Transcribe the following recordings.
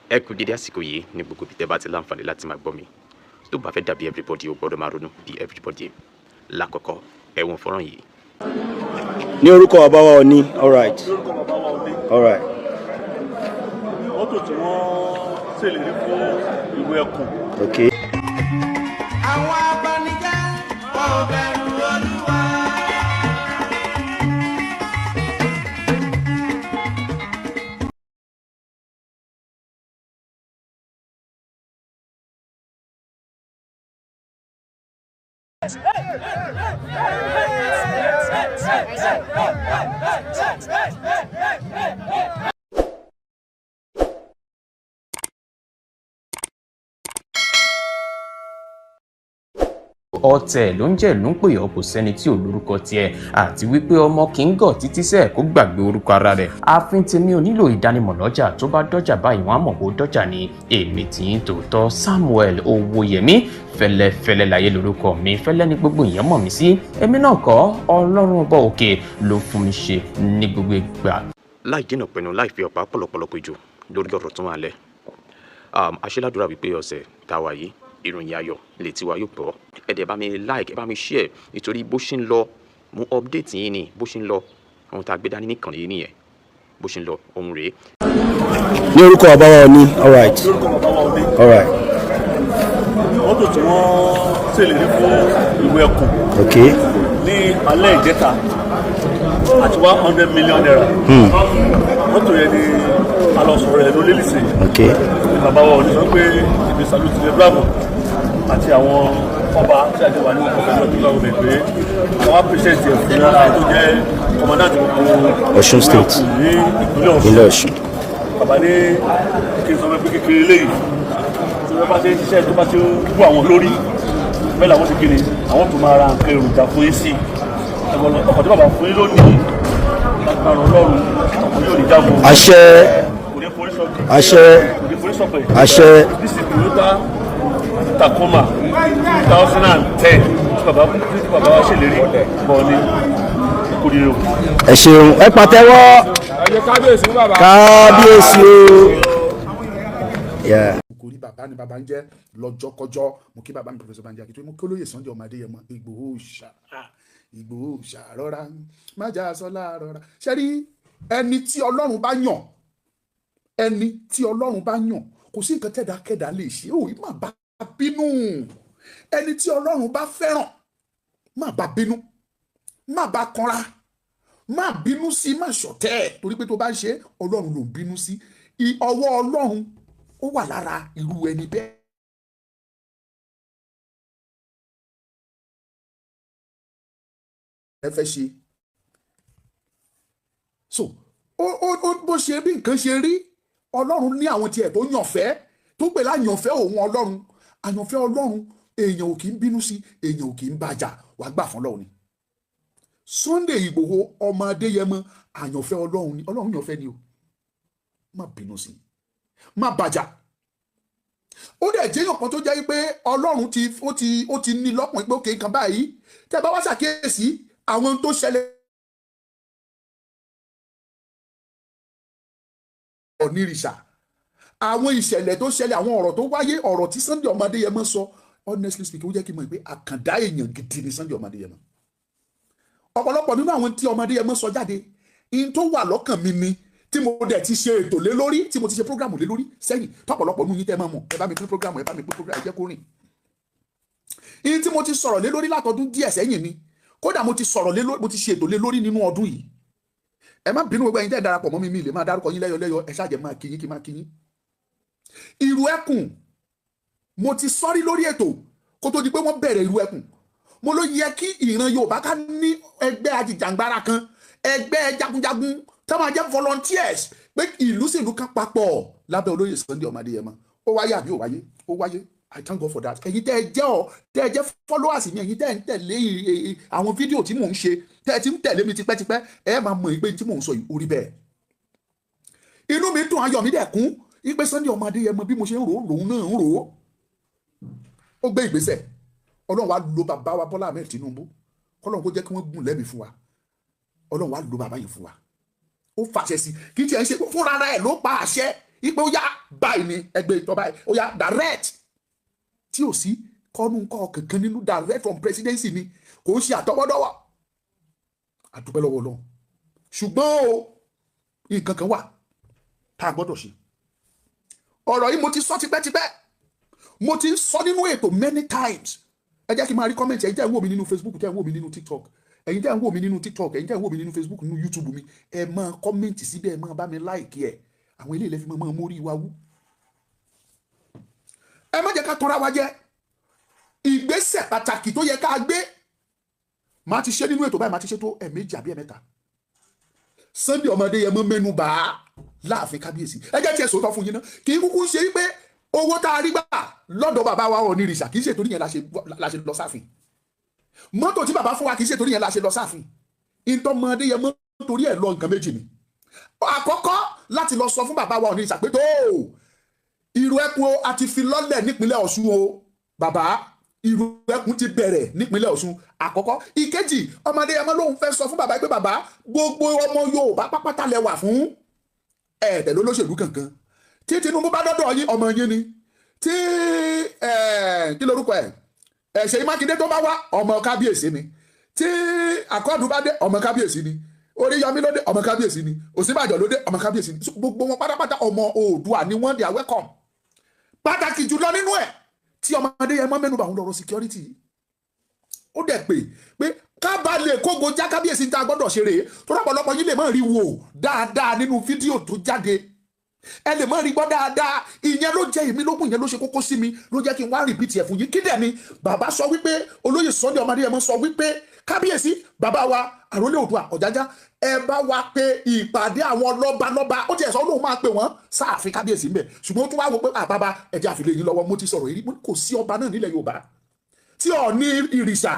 Ẹ kú dédé àsìkò yìí ní gbogbo ibi tẹ́ bá ti láǹfààní láti máa gbọ́ mi. Tó bá fẹ́ dàbí everybody, o gbọ́dọ̀ máa ronú bí everybody. Lákọ̀ọ́kọ́, ẹ̀wọ̀n fọ́nrán yìí. Ní orúkọ bàbá wa Ọọ̀ni. All right. Lórúkọ bàbá wa Ọọ̀ni. All right. Mọ́tò tí wọ́n ṣèlérí fún ìlú ẹkùn. Okay. Àwọn abanijẹ́ wọn ò bẹ̀rù Olúwa. Ọ̀tẹ̀ ló ń jẹ́ ló ń pè ọ́, kò sẹ́ni tí ò lórúkọ tiẹ̀, àti wípé ọmọ kì í gọ̀ títí sẹ́ẹ̀ kó gbàgbé orúkọ ara rẹ̀. Ààfin tèmi ò nílò ìdánimọ̀ lọ́jà, tó bá dọ́jà báyìí wọ́n á mọ̀ bó dọ́jà ni. Èmi tí ń tòótọ́ Samuel Owóyẹmí fẹlẹ́fẹlẹ́ láyé lórúkọ mi, fẹ́lẹ́ ní gbogbo èèyàn mọ̀ mí sí. Èmi náà kọ́, Ọlọ́run ọba òkè ló fún mi ṣe ní gbogbo ìgbà. Láì dènà pẹ̀lú, láì fi ọ̀pá pọ̀lọpọ̀lọpọ̀ jù lórí ọ̀rọ̀ tó wà lẹ̀, àṣeládùúrà wípé ọ̀sẹ̀ tá a wà yìí, ìròyìn ayọ̀ létí wa yóò gbọ́. Ẹ dẹ̀ bá mi like, ẹ bá mi share, nítorí bó ṣe ń lọ, mo update yín ni bó ṣe ń lọ. Ohun tá a gbé dání nìkan yìí nìyẹn, bó ṣe ń lọ ohun rèé. Ní orúkọ bàbá wa Ọọ̀ni. All right. Lórúkọ bàbá wa Ọọ̀ni. All right. Mọ́tò tí wọ́n ṣèlérí fún ìlú ẹkùn ní alẹ́ ìjẹta àti ₦100 million. Mọ́tò yẹn ni a lọ sọ̀rọ̀ ẹ̀ ló lélìsè. Bàbá wa Ọọ̀ni sọ pé ibi salute ní bravo àti àwọn ọba tí a jọ wà ní ọkọ̀ pẹ̀lú ọdún lọ́wọ́ bẹ̀ pé àwọn appreciate ẹ̀ fún ẹni tó jẹ́ commandant gbogbo Ọ̀ṣun State. ní ìpínlẹ̀ Ọ̀ṣun. Ìpínlẹ̀ Ọ̀ṣun. Bàbá ní kí n sọ pé kékeré léyìí tí wọ́n bá ṣe ń ṣiṣẹ́, tó bá ṣe ń wú àwọn lórí bẹ́ẹ̀ làwọn ṣe kéde, àwọn tó máa ra nǹkan èròjà fún yín sí ọkọ̀ tí bàbá fún yín lónìí. Lágbára Ọlọ́run, ọkọ̀ yóò ní jábọ̀. Àṣẹ. Kò ní forí sọ̀kè. Àṣẹ. Kò ní forí sọ̀pẹ̀. Àṣẹ. This is Toyota Tacoma 2010 tí bàbá wa ṣèlérí bọ̀ ní kò ní o. Ẹ ṣeun, ẹ pàtẹ́wọ́. Kábíyèsí fún bàbá. Kábíyèsí o. Yeah. Kò rí bàbá ni bàbá ń jẹ́ lọ́jọ́kọjọ́. Mo kí bàbá mi, Professor Banji Akíntóyè. Mo kí olóyè Sunday ọmọ Adéyẹmọ Ìgbòho ṣá, Ìgbòho ṣá, rọra májà sọlá rọra. Ṣe rí ẹni tí Ọlọ́run bá yàn, ẹni tí Ọlọ́run bá yàn, kò sí nǹkan tẹ̀dákẹ́dá lè ṣe. Ó má bá bínú. Ẹni tí Ọlọ́run bá fẹ́ràn, má bá bínú, má bá kanra, má bínú sí, má ṣọ̀tẹ̀, torí pé tó bá ń ṣe, Ọlọ́run ló ń bínú sí. Ọwọ́ Ọlọ́run ó wà lára irú ẹni bẹ́ẹ̀. Ẹ fẹ́ ṣe so ó bó ṣe bí nǹkan ṣe rí, Ọlọ́run ní àwọn tiẹ̀ tó yànfẹ́, tó pè láyànfẹ́ òun Ọlọ́run. Àyànfẹ́ Ọlọ́run, èèyàn ò kì í bínú sí, èèyàn ò kì í bàjà. Wàá gbà fún Ọlọ́run ni. Sunday Ìgbòho ọmọ Adéyẹmọ, àyànfẹ́ Ọlọ́run ni. Ọlọ́run yànfẹ́ ni o. Má bínú sí, má bàjà. Ó dẹ̀ jẹ́ èèyàn kan tó jẹ́ pé Ọlọ́run ti ó ti ní lọ́kùn pé òkè nǹkan báyìí. Tẹ́ bá wá ṣàkíyèsí àwọn tó ṣẹlẹ̀ onírìṣà, àwọn ìṣẹ̀lẹ̀ tó ṣẹlẹ̀, àwọn ọ̀rọ̀ tó wáyé, ọ̀rọ̀ tí Sunday ọmọ Adéyẹmọ sọ, honestly speaking, ó jẹ́ kí n mọ̀ pé àkàndá èèyàn gidi ni Sunday ọmọ Adéyẹmọ. Ọ̀pọ̀lọpọ̀ nínú àwọn tí ọmọ Adéyẹmọ sọ jáde in tó wà lọ́kàn mi ni, tí mo dẹ̀ ti ṣe ètò lé lórí, tí mo ti ṣe program lé lórí sẹ́yìn, tọ́pọ̀lọpọ̀ nínú yín tẹ́ máa mọ̀. Ẹ bá mi pín program, ẹ bá mi pín program, ẹ jẹ́ kó rìn. In tí mo ti sọ̀rọ̀ lé lórí látọdún díẹ̀ sẹ́yìn ni. Kódà mo ti sọ̀rọ̀ lé lórí, mo ti ṣe ètò lé lórí nínú ọdún yìí. Ẹ má bínú, gbogbo ẹ̀yin tẹ́ darapọ̀ mọ́ mi, mi lè máa dárúkọ yín lẹ́yọ lẹ́yọ. Ẹ ṣáà jẹ́ máa kí yín, kí máa kí yín. Ìrù ẹkùn, mo ti sọ́rí lórí ètò kó tó di pé wọ́n bẹ̀rẹ̀ ìrù ẹkùn. Mo ló yẹ kí ìran Yorùbá ká ní ẹgbẹ́ ajìjàngbara kan, ẹgbẹ́ jagunjagun tá máa jẹ́ volunteers, pé ìlú sí ìlú kan papọ̀ lábẹ́ olóyè Sunday ọmọ Adéyẹmọ. Ó wáyé àbí ó wáyé? Ó wáyé. I thank God for that. Ẹ̀yin tẹ́ ẹ jẹ́ ọ tẹ́ ẹ jẹ́ followers mi, ẹ̀yin tẹ́ ẹ ń tẹ̀lé àwọn fídíò tí mò ń ṣe, tẹ́ ẹ ti ń tẹ̀lé mi tipẹ́tipẹ́, ẹ máa mọ̀ pé tí mò ń sọ yìí, ó rí bẹ́ẹ̀. Inú mi dùn, ayọ̀ mi dẹ̀ kún ipe Sunday ọmọ Adéyẹmọ, bí mo ṣe ń rò ó lòun náà ń rò ó. Ó gbé ìgbésẹ̀. Ọlọ́run wa lo bàbá wa Bọ́lá Ahmed Tinubu, kọ́lọ́run kó jẹ́ kí wọ́n gùn lẹ́mìí fún wa. Ọlọ́run wa lo bàbá yẹn fún wa. Ó fàṣẹ sí, kì í tiẹ̀ ń ṣe fúnra ẹ̀ ló pa àṣẹ. Ipe ó yá báyìí ni ẹgbẹ́ ìtọ́ báyìí, ó yá direct, tí ò sí kọ́nù kọ́ kankan nínú, direct from presidency ni, kò ń ṣe àtọwọ́dọ́wọ́. Àdúpẹ́ lọ́wọ́ Ọlọ́run. Ṣùgbọ́n o, nǹkan kan wà tá a gbọ́dọ̀ ṣe. Ọ̀rọ̀ yìí, mo ti sọ tipẹ́tipẹ́, mo ti ń sọ nínú ètò many times. Ẹ jẹ́ kí n máa rí comment. Ẹ̀yin tẹ́ ń wò mí nínú Facebook, tẹ́ ń wò mí nínú TikTok, ẹ̀yin tẹ́ ń wò mí nínú TikTok, ẹ̀yin tẹ́ ń wò mí nínú Facebook, nínú YouTube mi, ẹ máa comment síbẹ̀, ẹ máa bá mi like ẹ̀. Àwọn eléyìí lè fi máa mórí wa wú. Ẹ má jẹ́ ká tọ́ra wa jẹ. Ìgbésẹ̀ pàtàkì tó yẹ ká gbé, màá ti ṣe nínú ètò báyìí, màá ti ṣe tó ẹ̀ẹ̀mejì àbí ẹ̀mẹ́ta. Sunday ọmọdé yẹn mọ́ mẹ́nu bà á láàfin kábíyèsí. Ẹ jẹ́ tiẹ̀ sòótọ́ fún yín náà, kì í kúkú ṣe pé owó tá a rí gbà lọ́dọ̀ bàbá wa Ọ̀nìrìṣà, kì í ṣe torí yẹn la ṣe lọ sáàfin. Mọ́tò tí bàbá fún wa, kì í ṣe torí yẹn la ṣe lọ sáàfin. Ìtọ́mọdé yẹn mọ́ torí ẹ̀ lọ, nǹkan méjì ni. Àkọ́kọ́, láti lọ sọ fún bàbá wa Ọ̀nìrìṣà pé tó ìrù ẹkùn o, a ti fi lọ́lẹ̀ nípínlẹ̀ Ọ̀ṣun o, bàbá, ìrù ẹkùn ti bẹ̀rẹ̀ nípínlẹ̀ Ọ̀ṣun. Àkọ́kọ́. Ìkejì, ọmọdé yẹn mọ́ lóun fẹ́ sọ fún bàbá pé bàbá, gbogbo ọmọ Yorùbá pápátá lẹ wà fún, ẹ̀ẹ́dẹ̀ lólóṣèlú kankan. Tí Tinubu bá dọ́dọ̀ yín, ọmọ yín ni. Tí kí lorúkọ ẹ̀, Ṣèyí Mákindé tó bá wá, ọmọ kábíyèsí ni. Tí Akọ́dù bá dé, ọmọ kábíyèsí ni. Oríyọmí ló dé, ọmọ kábíyèsí ni. Ọ̀ṣínbàjò ló dé, ọmọ kábíyèsí ni. Gbogbo wọn pátápátá, ọmọ Oòduà ni wọ́n. They are welcome. Pàtàkì jùlọ nínú ẹ̀ tí ọmọdé yẹn mọ́ mẹ́nuba òun lọ́rọ̀ security. Ó dẹ̀ pé pé ká bá lè kógo já kábíyèsí, tá a gbọ́dọ̀ ṣeré tó rọ̀pọ̀lọpọ̀ yín lè má rí wò dáadáa nínú fídíò tó jáde, ẹ lè má rí gbọ́ dáadáa. Ìyẹn ló jẹ́ èmi lógún, ìyẹn ló ṣe kókó sí mi, ló jẹ́ kí n wá repeat ẹ̀ fún yín. Kí dẹ̀ ni bàbá sọ? Wípé olóyè Sunday ọmọdé yẹn mọ́ sọ wípé kábíyèsí, bàbá wa àrólé Oòduà Ọ̀jájá, ẹ bá wa pé ìpàdé àwọn lọ́balọ́ba. Ó tiẹ̀ sọ lóun máa pè wọ́n sáàfin kábíyèsí ńbẹ̀, ṣùgbọ́n ó tún wá wò pé àbábá ẹ̀jẹ̀ àfilẹ̀ yín lọ́wọ́. Mo ti sọ̀rọ̀ yìí, kò sí ọba náà nílẹ̀ Yorùbá tí ò ní ìrìṣà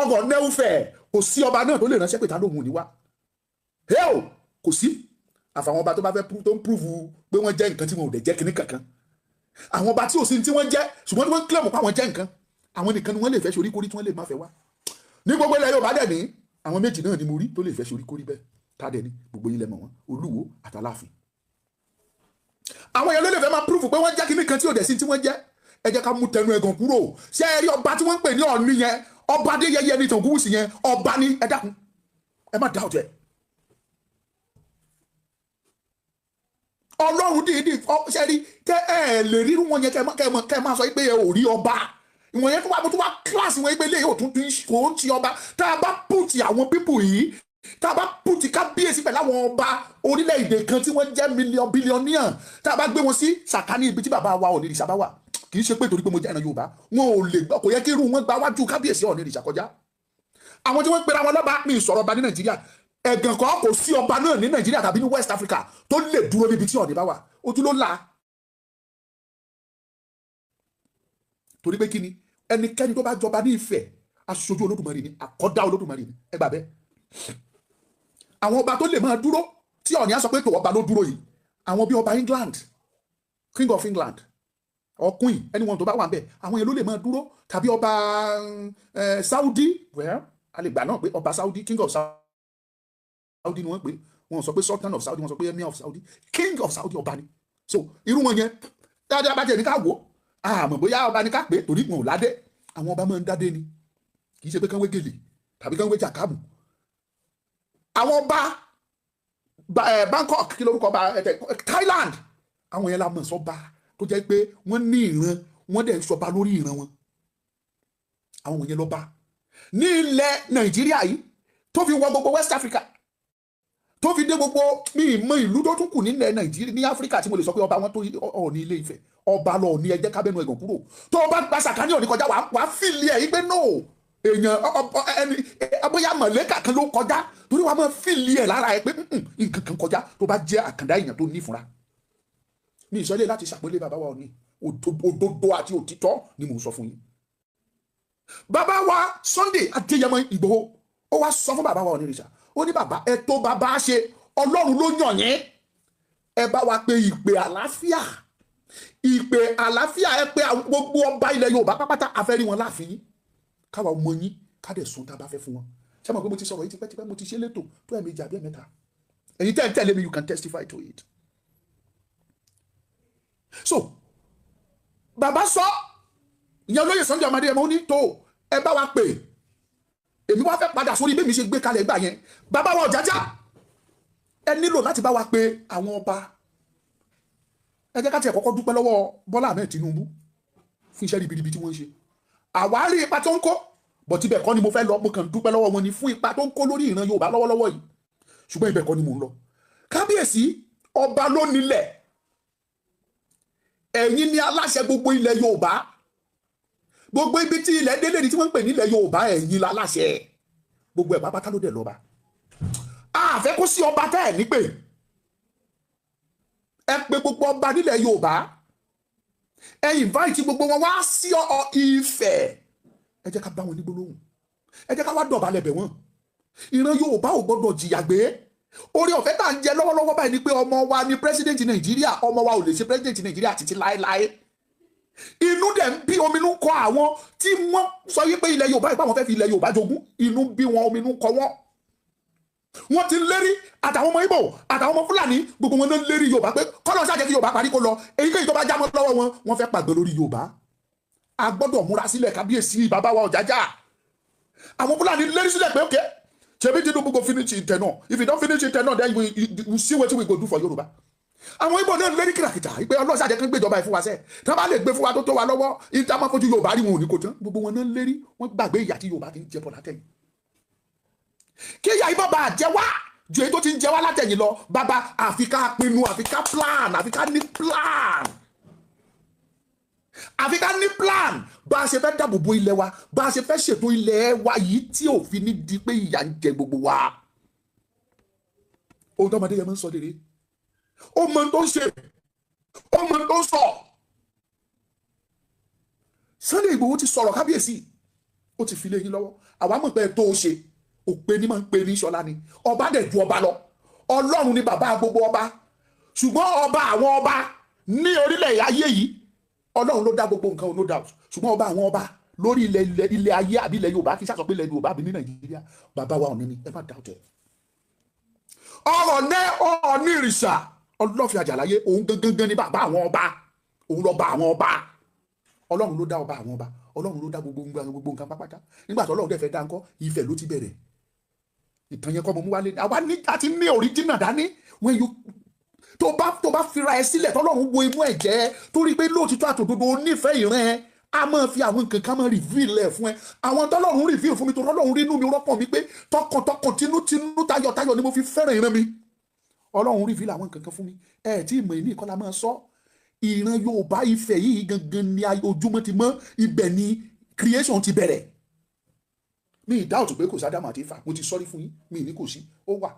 ọgọ̀ nẹ́wùfẹ̀, kò sí ọba náà tó lè ránṣẹ́ pé ta lóhun ò ní wá. Hell, kò sí, àfàwọn ọba tó bá fẹ́ tó ń prove pé wọ́n jẹ́ nǹkan tí wọn ò dẹ̀ jẹ́ kinní kankan. Àwọn ọba tí ò sí tí wọ́n jẹ́, ṣùgbọ́n tí wọ́n claim pé àwọn jẹ́ nǹkan, àwọn nìkan ni wọ́n lè fẹ́ sorí kórí tí wọ́n lè má fẹ́ wá. Ní gbogbo ilẹ̀ Yorùbá dẹ̀ ní, àwọn méjì náà ni mo rí tó lè fẹ́ sorí kórí bẹ́ẹ̀. Tá dẹ̀ ní gbogbo yín lẹ mọ̀ wọ́n, Olúwo àtàláàfin. Àwọn èèyàn ló lè fẹ́ máa prove pé wọ́n jẹ́ kinní kan tí ò dẹ̀ sí tí wọ́n jẹ́. Ẹ jẹ́ ká mú tẹnu ẹ̀gàn kúrò. Ṣé ẹ rí ọba tí wọ́n ń pè ní Ọ̀ọ̀ni yẹn, ọba Adéyẹyẹ ní Ògúnwùsì yẹn, ọba ní. Ẹ dákun, ẹ má dá ọ̀tẹ̀. Ọlọ́run dìídì ṣe rí tẹ ẹ lè rírú wọn yẹn, kẹ máa sọ pé ẹ ò rí ọba ìwọ̀n yẹn tó wá tó wá kíláàsì wọn pé léyìí ò tún kò ń ti ọba. Tá a bá pùtì àwọn people yìí, tá a bá pùtì kábíyèsí pẹ̀lú àwọn ọba orílẹ̀-èdè kan tí wọ́n jẹ́ mílíọ̀n bílíọ̀nìyàn, tá a bá gbé wọn sí sàkání ibi tí bàbá wa Ọ̀nìrìṣà bá wà, kì í ṣe pé torí pé mo jẹ́ ìran Yorùbá, wọn ò lè gbọ́. Kò yẹ kí irú wọn gba wájú kábíyèsí Ọ̀nìrìṣà kọjá. Àwọn tí wọ́n ń pera wọn lọ́ba, mi ìsọ̀rọ̀ ọba ní Nàìjíríà, ẹ̀gàn kan, kò sí ọba náà ní Nàìjíríà tàbí ní West Africa tó lè dúró níbi tí Ọ̀ọ̀ni bá wà. Ojú ló la torí pé kí ni? Ẹnikẹ́ni tó bá jọba ní Ifẹ̀, aṣojú Olódùmarè ni, àkọ́dá Olódùmarè ni. Ẹ gbà bẹ́ẹ̀. Àwọn ọba tó lè máa dúró tí Ọ̀ọ̀ni á sọ pé tó ọba ló dúró yìí, àwọn bí ọba England, King of England or Queen, anyone tó bá wà ń bẹ̀, àwọn yẹn ló lè máa dúró, tàbí ọba Saudi. Well, a lè gbà náà pé ọba Saudi, King of Saudi ni wọ́n pè. Wọ́n sọ pé Sultan of Saudi, wọ́n sọ pé Emir of Saudi, King of Saudi, ọba ni. So irú wọn yẹn dáadáa bá jẹ́ ní ká wò, àmọ́ bóyá ọba ní ká pè, torí wọn ò ládé. Àwọn ọba máa ń dádé ni, kì í ṣe pé kán wé gèlè tàbí kán wé jàkámù. Àwọn ọba Bangkok, kí lórúkọ ọba Thailand, àwọn yẹn la mọ̀ sọ́ba tó jẹ́ pé wọ́n ní ìran, wọ́n dẹ̀ ń sọba lórí ìran wọn. Àwọn yẹn lọ́ba ní ilẹ̀ Nàìjíríà yìí, tó fi wọ gbogbo West Africa, tó fi dé gbogbo. Mi mọ ìlú tó tún kù nílẹ̀ Nàìjíríà, ní Áfíríkà, tí mo lè sọ pé ọba wọn tó Ọọ̀ni Ilé Ifẹ̀. Ọba lọ ní. Ẹ jẹ́ kábẹ́nu ẹ̀gàn kúrò. Tó o bá gba sàkání Ọọ̀ni kọjá, wàá feel ẹ̀ yí pé no, èèyàn ẹni bóyá mọ̀lẹ́kà kan ló kọjá, torí wàá máa feel ẹ̀ lára ẹ pé nǹkan kan kọjá, tó bá jẹ́ àkàndá èèyàn tó nífura. Ní ìsọlẹ̀ láti ṣàpọ́nlé bàbá wa Ọọ̀ni, òdodo àti òtítọ́ ni mò ń sọ fún yín. Bàbá wa Sunday Adéyẹmọ Ìgbòho, ó wá sọ fún bàbá wa Ọọ̀nìrìṣà, ó ní bàbá, ẹ tó bàbá ṣe, Ọlọ́run ló yàn yín, ẹ bá wa pe ìpè àlàáfíà, ìpè àlàáfíà. Ẹ pé gbogbo ọba ilẹ̀ Yorùbá pápátá, afẹ́rí wọn láàfin yín, káwa ọmọ yín, ká dẹ̀ sùn tá a bá fẹ́ fún wọn. Ṣé mo pé mo ti sọ̀rọ̀ yìí tipẹ́tipẹ́? Mo ti ṣe létò tó ẹ̀mejì àbí ẹ̀mẹ́ta. Ẹ̀yin tẹ́ ń tẹ̀lé mi, you can testify to it. So bàbá sọ, ìyẹn olóyè Sunday ọmọdé ẹ̀ mọ́ ní tó ẹ bá wa pè. Èmi wá fẹ́ padà sórí bí mi ṣe gbé kalẹ̀ gbà yẹn. Bàbá wa Ọ̀jájá, ẹ nílò láti bá wa pe àwọn ọba. Ẹ jẹ́ ká tiẹ̀ kọ́kọ́ dúpẹ́ lọ́wọ́ Bọ́lá Ahmed Tinubu fún iṣẹ́ ribiribi tí wọ́n ń ṣe. Àwárí ipa tó ń kó bọ̀ tíbẹ̀ kọ́ ni mo fẹ́ lọ. Mo kàn dúpẹ́ lọ́wọ́ wọn ni fún ipa tó ń kó lórí ìran Yorùbá lọ́wọ́lọ́wọ́ yìí, ṣùgbọ́n ibẹ̀ kọ́ ni mò ń lọ. Kábíyèsí, ọba ló nílẹ̀, ẹ̀yin ni aláṣẹ gbogbo ilẹ̀ Yorùbá. Gbogbo ibi tí ilẹ̀ délé ni tí wọ́n ń pè nílẹ̀ Yorùbá, ẹ̀yin láláṣẹ gbogbo ẹ̀ pápátá ló dẹ̀ lọ́ba. Àfẹ́ kó sí ọba tẹ́ ẹ̀ nípè. Ẹ pè gbogbo ọba nílẹ̀ Yorùbá, ẹ invite gbogbo wọn wá sí Ifẹ̀. Ẹ jẹ́ ká bá wọn ní gbólóhùn, ẹ jẹ́ ká wá dọ̀bálẹ̀ bẹ̀ wọ́n. Ìran Yorùbá ò gbọ́dọ̀ jìyà gbé. Orí ọ̀fẹ́ tá à ń jẹ lọ́wọ́lọ́wọ́ báyìí ni pé ọmọ wa ni president Nàìjíríà. Ọmọ wa ò lè ṣe president Nàìjíríà títí láéláé. Inú dẹ̀ ń bí, ominú kọ àwọn tí wọ́n sọ wípé ilẹ̀ Yorùbá ìpá wọn fẹ́ fi ilẹ̀ Yorùbá jogún. Inú bí wọn, ominú kọ wọ́n. Wọ́n ti ń lérí àtàwọn ọmọ Ìgbò, àtàwọn ọmọ Fúlàní, gbogbo wọn náà ń lérí Yorùbá pé kọ́lọ́ ṣáà jẹ́ kí Yorùbá parí kó lọ. Èyíkéyìí tó bá jámọ́ lọ́wọ́ wọn, wọ́n fẹ́ pàgbé lórí Yorùbá. A gbọ́dọ̀ múra sílẹ̀. Kábíyèsí, bàbá wa Ọ̀jájá, àwọn Fúlàní lérí sílẹ̀ pé okay, ṣebí Tinubu go finish in tenure. If he don finish in tenure, then we see wetin we go do for Yorùbá. Àwọn Ìgbò náà lérí kìràkìtà pé ọlọ́sà jẹ́ kí n gbé ìjọba yìí fún wa sẹ́, tí wọ́n bá lè gbé fún wa tó tó wa lọ́wọ́, ìta máa fojú Yorùbá rí, wọn ò ní kó tán. Gbogbo wọn náà lérí. Wọ́n gbàgbé ìyà tí Yorùbá ti ń jẹ bọ̀ látẹ̀yìn. Kí ìyà ìbọn bá jẹ wá ju èyí tó ti ń jẹ wá látẹ̀yìn lọ, bàbá, àfi ká pinnu, àfi ká plan, àfi ká ní plan, àfi ká ní plan bá a ṣe fẹ́ dáàbò bo ilẹ̀ wa, bá a ṣe fẹ́ ṣètò ilẹ̀ wa yìí tí òfin ní di pé ìyà ń jẹ gbogbo wa. Ohun tọmọdé yẹn máa ń sọ lére, ó mọ tó ń ṣe, ó mọ tó ń sọ. Sunday Igboho ti sọ̀rọ̀. Kábíyèsí, ó ti fi lé yín lọ́wọ́. Àwa mọ̀ pé tó o ṣe òpè ní máa ń pè ní ṣọlá ni. Ọba dẹ̀ ju ọba lọ. Ọlọ́run ni bàbá gbogbo ọba, ṣùgbọ́n ọba àwọn ọba ní orílẹ̀ ayé yìí, Ọlọ́run ló dá gbogbo nǹkan, no doubt, ṣùgbọ́n ọba àwọn ọba lórí ilẹ̀ ayé àbí ilẹ̀ Yorùbá, kí sàsọ pé ilẹ̀ Yorùbá àbí ní Nàìjíríà, bàbá wa Ọ̀ọ̀ni ni. Ẹ má doubt ẹ. Ọ̀rọ̀ ní Ọ̀ọ̀ni ìrìṣà Ọlọ́fin Àjàláyé, òun gangan ni bàbá àwọn ọba, òun lọ́ba àwọn ọba. Ọlọ́run ló dá ọba àwọn ọba. Ọlọ́run ló dá gbogbo gbogbo nǹkan pápátá. Nígbà tó Ọlọ́run dẹ̀ fẹ́ dá ńkọ́, Ifẹ̀ ló ti bẹ̀rẹ̀. Ìtàn yẹn kọ́ mo mú wálé. Àwa ní a ti ní original dání. When you tó bá fira ẹ sílẹ̀, tọ́lọ́run wo inú ẹ̀ jẹ́, torí pé lóòtítọ́ àtòdodo onífẹ̀ẹ́ ìran ẹ, a máa fi àwọn nǹkan kan máa reveal ẹ̀ fún ẹ. Àwọn tọ́lọ́run reveal fún mi, tó tọ́lọ́run rí inú mi rọ́pọ̀ mi pé tọkàntọkàn, tinútinú, tayọ̀tayọ̀ ni mo fi fẹ́ràn ìran mi. Ọlọ́run reveal àwọn nǹkan kan fún mi. Ẹ tí ìmọ̀ ìní ìkọlá máa sọ ìran Yorùbá, Ifẹ̀ yìí gangan ni ojúmọ́ ti mọ́, ibẹ̀ ni creation ti bẹ̀rẹ̀. Mi ì doubt pé kò sí Ádámù àti Éfà. Mo ti sọ́rí fún yín, mi ì ní kò sí, ó wà,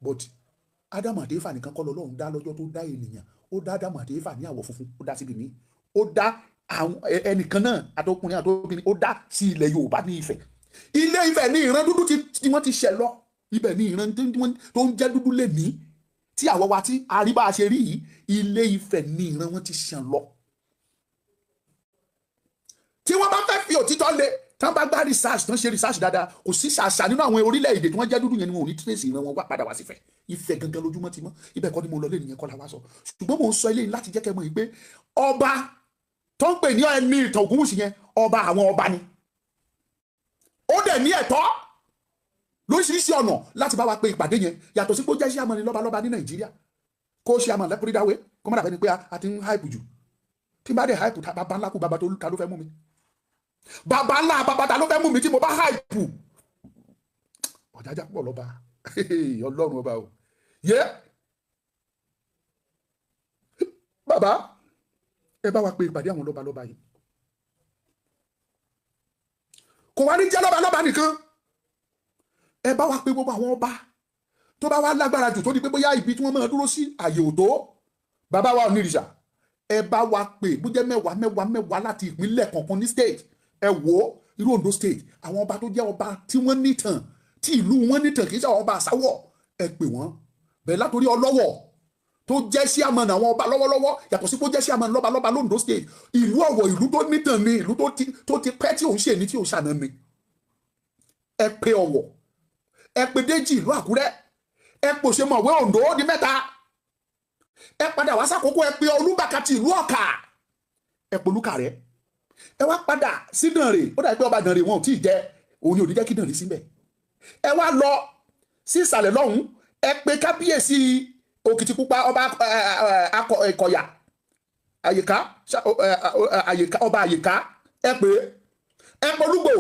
but Ádámù àti Éfà nìkan kọ́ lọ́lọ́run dá lọ́jọ́ tó dá ènìyàn. Ó dá Ádámù àti Éfà ní àwọ̀ funfun, ó dá síbi míì, ó dá àwọn ẹnìkan náà, àtọkùnrin àtọkùnrin, ó dá sí ilẹ̀ Yorùbá ní Ifẹ̀. Ilé Ifẹ̀ ní ìran dúdú tí wọ́n ti ṣẹ̀ lọ. Ibẹ̀ ní ìran tó ń jẹ́ dúdú lè ní tí àwọ̀ wa tí àríbá ṣe rí yìí. Ilé Ifẹ̀ ní ìran wọn ti ṣàn lọ. Tí wọ́n bá fẹ́ fi òtítọ́ lé, tí wọ́n bá gbá research, tí wọ́n ṣe research dáadáa, kò sí ṣàṣà nínú àwọn orílẹ̀-èdè tí wọ́n jẹ́ dúdú yẹn ni wọn ò ní trace ìran wọn wá padà wá sífẹ̀. Ifẹ̀ gangan lójúmọ́ ti mọ́. Ibẹ̀ kọ́ ni mo lọ lé nìyẹn, kọ́ la wá sọ, ṣùgbọ́n mo ń sọ eléyìí láti jẹ́ kẹ́ mọ̀ yìí pé ọba tó ń pè ní ẹni ìtàn Ògúnwùsì yẹn, ọba àwọn ọba ni. Ó dẹ̀ ní ẹ̀tọ́ lóríṣiríṣi ọ̀nà láti bá wa pe ìpàdé yẹn, yàtọ̀ sí pé ó jẹ́ chairman ní lọ́balọ́ba ní Nàìjíríà. Kó chairman lẹ́kùnrin kó má dàbẹ́ ni pé a ti ń hype jù. Tí n bá dẹ̀ hype, ta bàbá ńlá kú bàbá tó ta ló fẹ́ mú mi? Bàbá ńlá bàbá ta ló fẹ́ mú mi tí mo bá hype? Ọ̀jájá pọ̀ lọ́ba, Ọlọ́run ọba o. Yẹ bàbá, ẹ bá wa pe ìpàdé àwọn lọ́balọ́ba yìí. Kò wá ní jẹ́ lọ́balọ́ba nìkan. Ẹ bá wa pe gbogbo àwọn ọba. Tó bá wá lágbára jù, tó di pé bóyá ibi tí wọ́n máa dúró sí àyè ò tó, bàbá wa Onírìṣà, ẹ bá wa pè bó jẹ́ mẹ́wàá mẹ́wàá mẹ́wàá láti ìpínlẹ̀ kọ̀ọ̀kan ní state. Ẹ wò ó, irú Ondo State, àwọn ọba tó jẹ́ ọba tí wọ́n nìtàn, tí ìlú wọn nìtàn, kì í ṣe àwọn ọba àsáwọ̀, ẹ pè wọ́n. Bẹ́ẹ̀ látòrí Ọlọ́wọ̀ tó jẹ́ chairman àwọn ọba lọ́wọ́lọ́wọ́, yàtọ̀ sí pé ó jẹ́ chairman lọ́balọ́ba l'Ondo State, ìlú Ọ̀wọ̀, ìlú tó nìtàn ni, ìlú tó ti pẹ́, tí òun ṣe ní tí òun ṣàná ni. Ẹ pè Ọ̀wọ̀, ẹ pè Déjì ìlú Àkúrẹ́, ẹ pè Òṣèmọ̀wé Oǹdó, di mẹ́ta. Ẹ padà wá sàkókò, ẹ pe Olúbàkà ti ìlú Ọ̀kà, ẹ polúkà rẹ. Ẹ wá padà sí Dànrè. Ó dàbí pé ọba Dànrè wọn ò tí ì jẹ, òun ni ò ní jẹ́ kí Dànrè síbẹ̀. Ẹ wá lọ sí ìsàlẹ̀ lọ́hùn, ẹ pe kábíyèsí Òkìtìpupa, ọba akọ Ìkọ̀yà àyíká, àyíká, ọba àyíká. Ẹ pé, ẹ polúgbò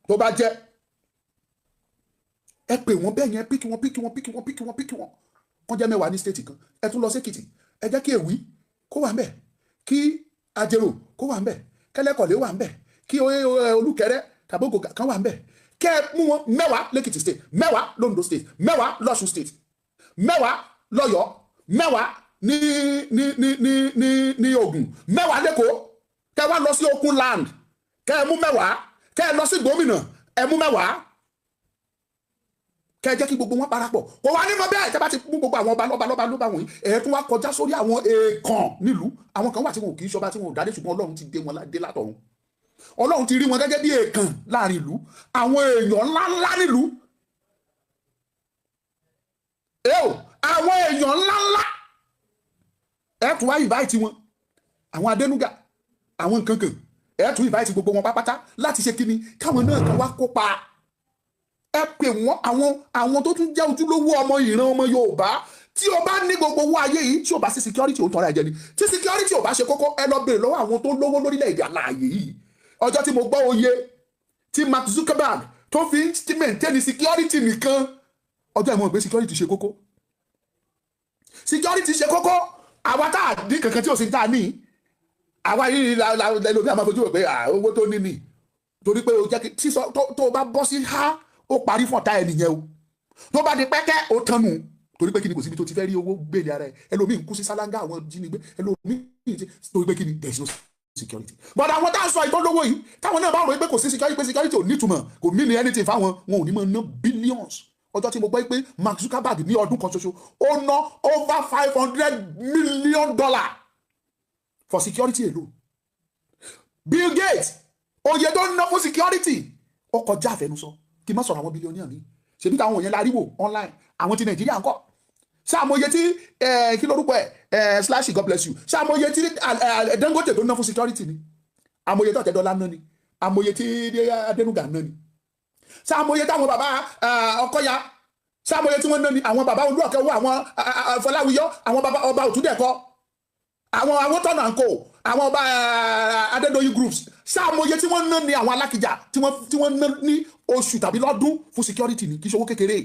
tó bá jẹ́. Ẹ pè wọ́n bẹ́ẹ̀ yẹn, pick wọn, pick wọn, pick wọn, pick wọn, pick wọn, kán jẹ́ 10 ní state kan. Ẹ tún lọ sí Èkìtì, ẹ jẹ́ kí Èwí kó wà ń bẹ̀, kí Ajérò kó wà ń bẹ̀, kẹ́lẹ́kọ̀lé wà ń bẹ̀, kí Olúkẹrẹ tàbí Ògògà kan wà ń bẹ̀. Kẹ́ ẹ mú wọn 10 lẹ́kìtì state, 10 lóńdó state, 10 lọ́ṣun state, 10 lọ́yọ̀ọ́, 10 ní Ògùn, 10 lẹ́kọ̀ọ́. Kẹ́ ẹ wá lọ sí Okun land, kẹ́ ẹ mú 10. Kẹ́ ẹ lọ sí Gómìnà, ẹ mú 10. Kẹ́ ẹ jẹ́ kí gbogbo wọn parapọ̀. Kò wá nínú bẹ́ẹ̀. Tẹ́ bá ti mú gbogbo àwọn ọba lọ́ba lọ́ba lọ́ba wọ̀nyí, ẹ̀ tún wá kọjá sórí àwọn èèkàn nílùú. Àwọn kan wà tí wọn ò kì í ṣọba, tí wọn ò dádé, ṣùgbọ́n Ọlọ́run ti dé wọn dé látọ̀run. Ọlọ́run ti rí wọn gẹ́gẹ́ bí èèkàn láàrin ìlú, àwọn èèyàn ńláńlá nílùú. Ẹ o, àwọn èèyàn ńláńlá, ẹ tún wá invite wọn, àwọn Adénúgà, àwọn nǹkankan. Ẹ tún invite gbogbo wọn pápátá láti ṣe kíni? Káwọn náà kan wá kópa. Ẹ pè wọ́n, àwọn tó tún jẹ́ ojúlówó ọmọ ìran ọmọ Yorùbá. Tí o bá ní gbogbo owó ayé yìí, tí o bá sí security, ò ń tọrọ ẹ̀jẹ̀ ni. Tí security ò bá ṣe kókó, ẹ lọ béèrè lọ́wọ́ àwọn tó lówó lórílẹ̀‐èdè àlàyé yìí. Ọjọ́ tí mo gbọ́ oye tí Mark Zuckerberg tó fi ń maintain security nìkan, ọjọ́ ìmọ̀ pé security ṣe kókó, security ṣe kókó. Àwa tá a ní kankan tí ò sí tá a ní, àwa yìí lẹ́lòmí àmọ́ fojú rò pé owó tó ní ni, torí pé o jẹ́ kí sísọ tó o bá bọ́ sí ha, ó parí fún ọ̀tá ẹ nìyẹn o. Tó bá di pẹ́kẹ́, ó tánu, torí pé kí ni? Kò síbi tó ti fẹ́ rí owó gbélé ara ẹ. Ẹlòmíì ń kú sí sálángá àwọn jínigbé, ẹlòmíì, torí pé kí ni? There is no security. But àwọn tá a sọ ìtọ́lówó yìí, táwọn náà bá rò pé kò sí security, pé security ò nítumọ̀, kò mean anything fáwọn, wọn ò ní máa ná billions. Ọjọ́ tí mo gbọ́ pé Mark Zuckerberg ní ọdún kan ṣoṣo, ó ná over $500 million for security alone. Bill Gates, oye tó ń ná fún security, ó kọjá àfẹnusọ. Kí n má sọ̀rọ̀ àwọn billionaire mi, ṣèbí táwọn yẹn láríwò online. Àwọn ti Nàìjíríà ń kọ́? Ṣàmọye tí, kí lórúkọ ẹ, slash, God bless you, ṣàmọye tí Dangote tó ná fún security ni? Àmọye tó Ọ̀tẹ́dọ́lá ná ni? Àmọye tí Adénúgà ná ni? Ṣàmọye táwọn bàbá Ọkọya, ṣàmọye tí wọ́n ná ni? Àwọn bàbá Olúọ̀kẹ́ owó, àwọn Fọláwíyọ́, àwọn bàbá ọba Òtúndẹ̀kọ́, àwọn Awótọ́nà àǹkó, àwọn ọba Adédọ́yìn groups, ṣàmọye tí wọ́n ná ni? Àwọn Alákìjà tí wọ́n ná ní oṣù tàbí lọ́dún fún security ni, kì í ṣe owó kékeré.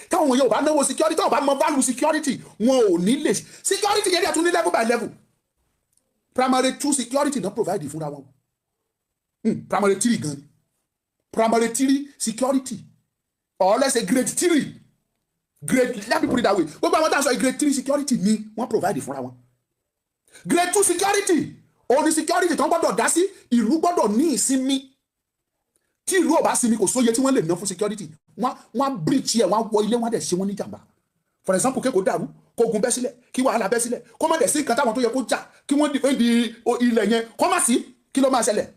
Táwọn yóò bá náwó security, táwọn bá mọ value security, wọn ò ní lè. Security yẹn dẹ̀ tún ní level by level. Primary two security náà provide fúnra wọn, primary three gan ni, primary three security, or let's say grade three, grade, let me put it that way. Gbogbo àwọn táwọn sọ, grade three security ni wọ́n provide fúnra wọn. Grade two security, òun ni security tó ń gbọ́dọ̀ dá sí. Ìlú gbọ́dọ̀ ní ìsinmi. Tí ìlú ò bá sinmi, kò sóye tí wọ́n lè ná fún security. Wọ́n á breach ẹ̀, wọ́n á wọ ilé, wọ́n á dẹ̀ ṣe wọ́n ní jàmbá. For example, kéko dàrú, kógun bẹ́ sílẹ̀, kí wàhálà bẹ́ sílẹ̀, kó má dẹ̀ sí nǹkan táwọn tó yẹ kó jà kí wọ́n defend ilẹ̀ yẹn, kó má sí, kí ló máa ṣẹlẹ̀?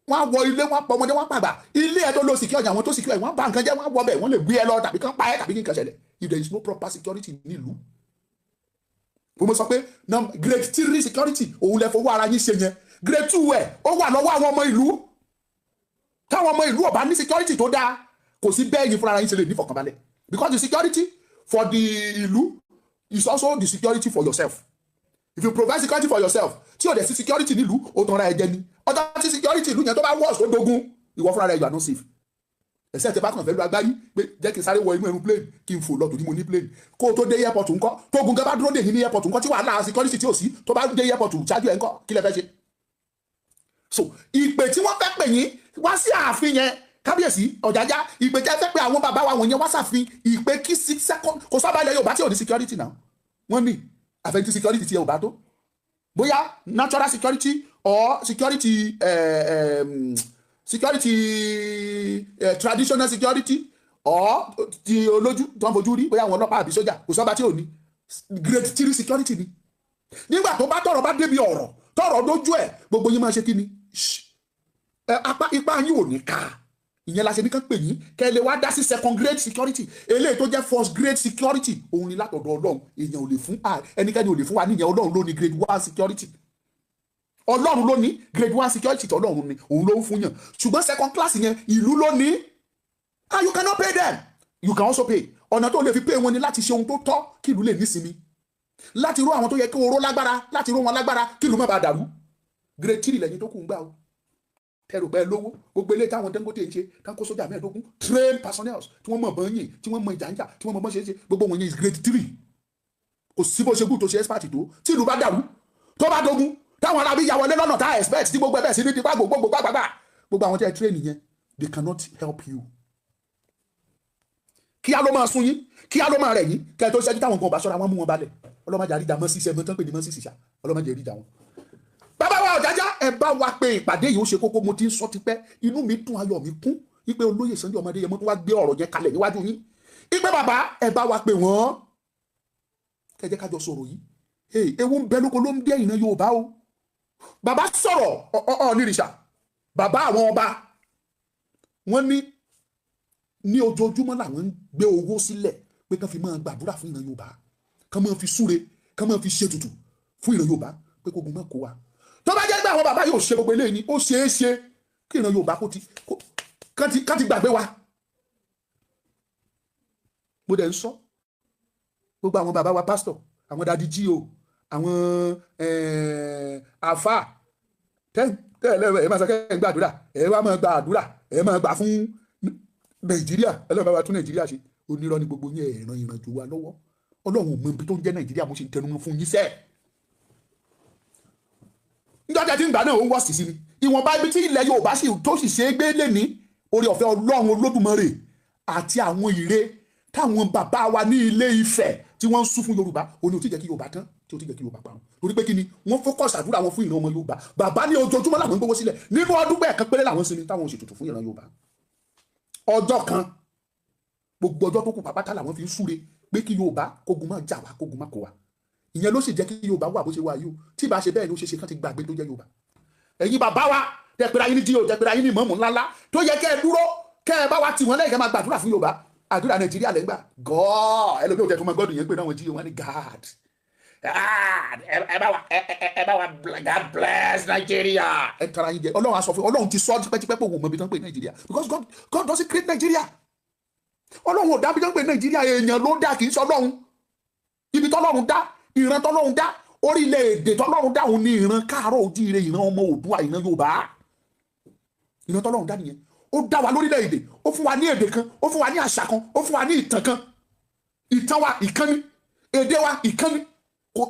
Wọ́n á wọ ilé, wọ́n á pọ̀ ọmọdé, wọ́n á pàgbà. Ilé ẹ̀ tó lo secure, àwọn tó secure, wọ́n á bà nǹkan jẹ́, wọ́n á wọ bẹ̀, wọ́n lè gbé ẹ lọ tàbí kán pa ẹ́ tàbí kí nǹkan ṣẹlẹ̀, if there is no proper security nílùú. Mo sọ pé grade three security, òun lẹ fowó ara yín ṣe yẹn. Grade two ẹ̀, ó wà lọ́wọ́ àwọn ọmọ ìlú. Táwọn ọmọ ìlú ọba ní security tó dáa, kò sí bẹ́ẹ̀ yín fúnra yín ṣe lè ní ìfọ̀kànbalẹ̀, because the security for the ìlú is also the security for yourself. If you provide security for yourself, tí o dẹ̀ sí security nílùú, ó tanra ẹ jẹ ni. Ọjọ́ tí security ìlú yẹn tó bá worse, tó dogun, ìwọ fúnra rẹ, you are not safe, ẹsẹ̀ tẹ bá kàn fẹ́ lu agbárí pé jẹ́ kí n sáré wọ inú aeroplane kí n fò lọ torí mo ní plane. Kó o tó dé airport ńkọ́? Tógun gan bá dúró dè yín ní airport ńkọ́? Tí wàhálà security tí ò sí tó bá dé airport ṣáájú ẹ̀ ńkọ́? Kí lẹ fẹ́ ṣe? So ìpè tí wọ́n fẹ́ pè yín wá sí ààfin yẹn, kábíyèsí Ọ̀jájá, ìpè tí a fẹ́ pé àwọn bàbá wa wọ̀nyẹn wá sàfin, ìpè kí sí second. Kò sábà ilẹ̀ Yorùbá tí ò ní security náà. Wọ́n ní àfẹ́ntí security tí ẹ ò bá tó, bóyá natural security or security, traditional security or ti olójú tó ń fojú rí, bóyá àwọn ọlọ́pàá àbí sójà, kò sọ́ba tí ò ní grade three security ni. Nígbà tó bá tọrọ bá débi ọ̀rọ̀, tọrọ dójú ẹ̀, gbogbo yín máa ṣe kí ni? Apá ipá yín ò ní ká. Ìyẹn la ṣe ní kán pè yín kẹ́ ẹ lè wá dá sí second grade security. Eléyìí tó jẹ́ first grade security, òun ni látọ̀dọ̀ Ọlọ́run. Èèyàn ò lè fún, ẹnikẹ́ni ò lè fún wa níyẹn. Ọlọ́run ló ní grade one security. Ọlọ́run ló ní grade one security tí Ọlọ́run ní, òun ló ń fún yàn. Ṣùgbọ́n second class yẹn, ìlú ló ní. Ah, you cannot pay them. You can also pay. Ọ̀nà tó lè fi pay wọn ni láti ṣe ohun tó tọ́ kí ìlú lè nísinmi, láti ró àwọn tó yẹ kí oró lágbára, láti ró wọn lágbára kí ìlú má bàa dàrú. Grade three lẹ́yìn tó kù ń gbà o. Tẹrù pẹ́ lówó gbogbo eléyìí táwọn Dangote ń ṣe, tán kó sójà 15, train personnel tí wọ́n mọ̀ bọ́n yìn, tí wọ́n mọ ìjà ń jà, tí wọ́n mọ̀ bọ́n ṣe é ṣe, gbogbo wọn yẹn is grade three. Kò sí bó ṣe gùn tó ṣe expert tó, tí ìlú bá dàrú, tó bá dogun, táwọn arábí ya wọlé lọ́nà tá a expect, tí gbogbo ẹ̀ bẹ́ẹ̀ sí ní tipa gbogbo gbàgbàgbà, gbogbo àwọn tẹ́ ẹ train yẹn, they cannot help you. Kí á ló máa sun yín, kí á ló máa rẹ̀ yín, kí ẹ tó ṣẹ́jú, táwọn kan ò bá ṣọ́ra, wọn mú wọn balẹ̀. Ọlọ́mọdé àríjà mọ́ sísẹ́ mọ́ tán pè ní mọ́ sísì ṣá. Ọlọ́mọdé àríjà wọn. Bàbá wa Ọ̀jájá, ẹ bá wa pé ìpàdé yìí, ó ṣe kókó. Mo ti ń sọ tipẹ́. Inú mi dùn, ayọ̀ mi kún wípé olóyè Sunday ọmọdé yẹn mo tún wá gbé ọ̀rọ̀ yẹn kalẹ̀ níwájú yín wípé bàbá, ẹ bá wa pè wọ́n, kẹ́ jẹ́ ká jọ sọ̀rọ̀ yìí. Ewu ń bẹ lóko ló ń dé ìran Yorùbá o. Bàbá sọ̀rọ̀ Ọ̀ọ̀nìrìṣà, bàbá àwọn ọba, wọ́n ní ní ojoojúmọ́ làwọn ń gbé owó sílẹ̀ pé kán fi máa gbàdúrà fún ìran Yorùbá, kán máa fi súre, kán máa fi ṣètùtù fún ìran Yorùbá pé kógun má kó wa. Tó bá jẹ́ pé àwọn bàbá yóò ṣe gbogbo eléyìí ni, ó ṣeé ṣe kí ìran Yorùbá kó ti kán ti gbàgbé wa. Mo dẹ̀ ń sọ, gbogbo àwọn bàbá wa pásítọ̀, àwọn daddy G.O, àwọn àfà tẹ́lẹ̀, ẹ máa sọ kẹ́ ẹ ń gbàdúrà, ẹ wá máa gba àdúrà, ẹ máa gbà fún Nàìjíríà, Ọlọ́run bá wa tún Nàìjíríà ṣe. Onírọ́ ni gbogbo yín. Ẹ̀ràn ìrànjú wa lọ́wọ́. Ọlọ́run ò mọ ibi tó ń jẹ́ Nàìjíríà. Mo ṣe ń tẹnu mọ́ fún yín sẹ́ẹ̀. Níjọ́ tí ń gbà náà, ó ń wọ́ sí sí ni. Ìwọ̀nba ibi tí ilẹ̀ Yorùbá sì tó sì ṣe é gbé lé ní orí ọ̀fẹ́ Ọlọ́run Olódùmarè àti àwọn ire táwọn bàbá wa ní Ilé Ifẹ̀ tí wọ́n ń sún fún Yorùbá, òní ò tí jẹ́ kí Yorùbá tán, tí ò tí jẹ́ kí Yorùbá parun. Torí pé kí ni? Wọ́n focus àdúrà wọn fún ìran ọmọ Yorùbá. Bàbá ní ojoojúmọ́ làwọn ń gbowó sílẹ̀ nínú ọdún bẹ́ẹ̀ kan péré làwọn sinmi táwọn ò ṣètùtù fún ìran Yorùbá, ọjọ́ kan. Gbogbo ọjọ́ tó kù pàpátá làwọn fi ń súre pé kí Yorùbá kógun máa jà wá, kógun máa kó wa. Ìyẹn ló sì jẹ́ kí Yorùbá wà bó ṣe wà yìí o. Tí ìbá ṣe bẹ́ẹ̀ ni, ó ṣe ṣe kán ti gbàgbé tó jẹ́ Yorùbá. Ẹ̀yin bàbá wa tẹ̀pẹ̀rẹ̀ ayé ní G.O, tẹ̀pẹ̀rẹ̀ ayé ní ìmọ̀ọ́mù ńláńlá, tó yẹ kẹ́ ẹ dúró, kẹ́ ẹ bá wa tì wọ́n lẹ́yìn, kẹ́ máa gbàdúrà fún Yorùbá, àdúrà Nàìjíríà lẹ́gbà gọ́ọ̀. Ẹlòmíì ò tẹ̀ tó máa gbọ́dọ̀ yẹn pé náà wọ́n G.O wọn ní God, ẹ bá wa, ẹ bá wa, God bless Nigeria. Ẹ tara yín jẹ. Ọlọ́run á sọ fún Ọlọ́run ti sọ tipẹ́tipẹ́ pé òun mọ̀ bí tán pé Nàìjíríà, because God doesn't create Nigeria. Ọlọ́run ò dá bí tán pé Nàìjíríà. Èèyàn ló dá, kì í sọ Ọlọ́run. Ibi tọ́lọ́run dá, ìran tọ́lọ́run dá, orílẹ̀-èdè tọ́lọ́run dá, òun ní ìran káàárọ̀ ojíire, ìran ọmọ Oòduà, ìran Yorùbá. Ìran tọ́lọ́run dá nìyẹn. Ó dá wa lórílẹ̀-èdè, ó fún wa ní èdè kan, ó fún wa ní àṣà kan, ó fún wa ní ìtàn kan. Ìtàn wa ìkànnì, èdè wa ìkànnì.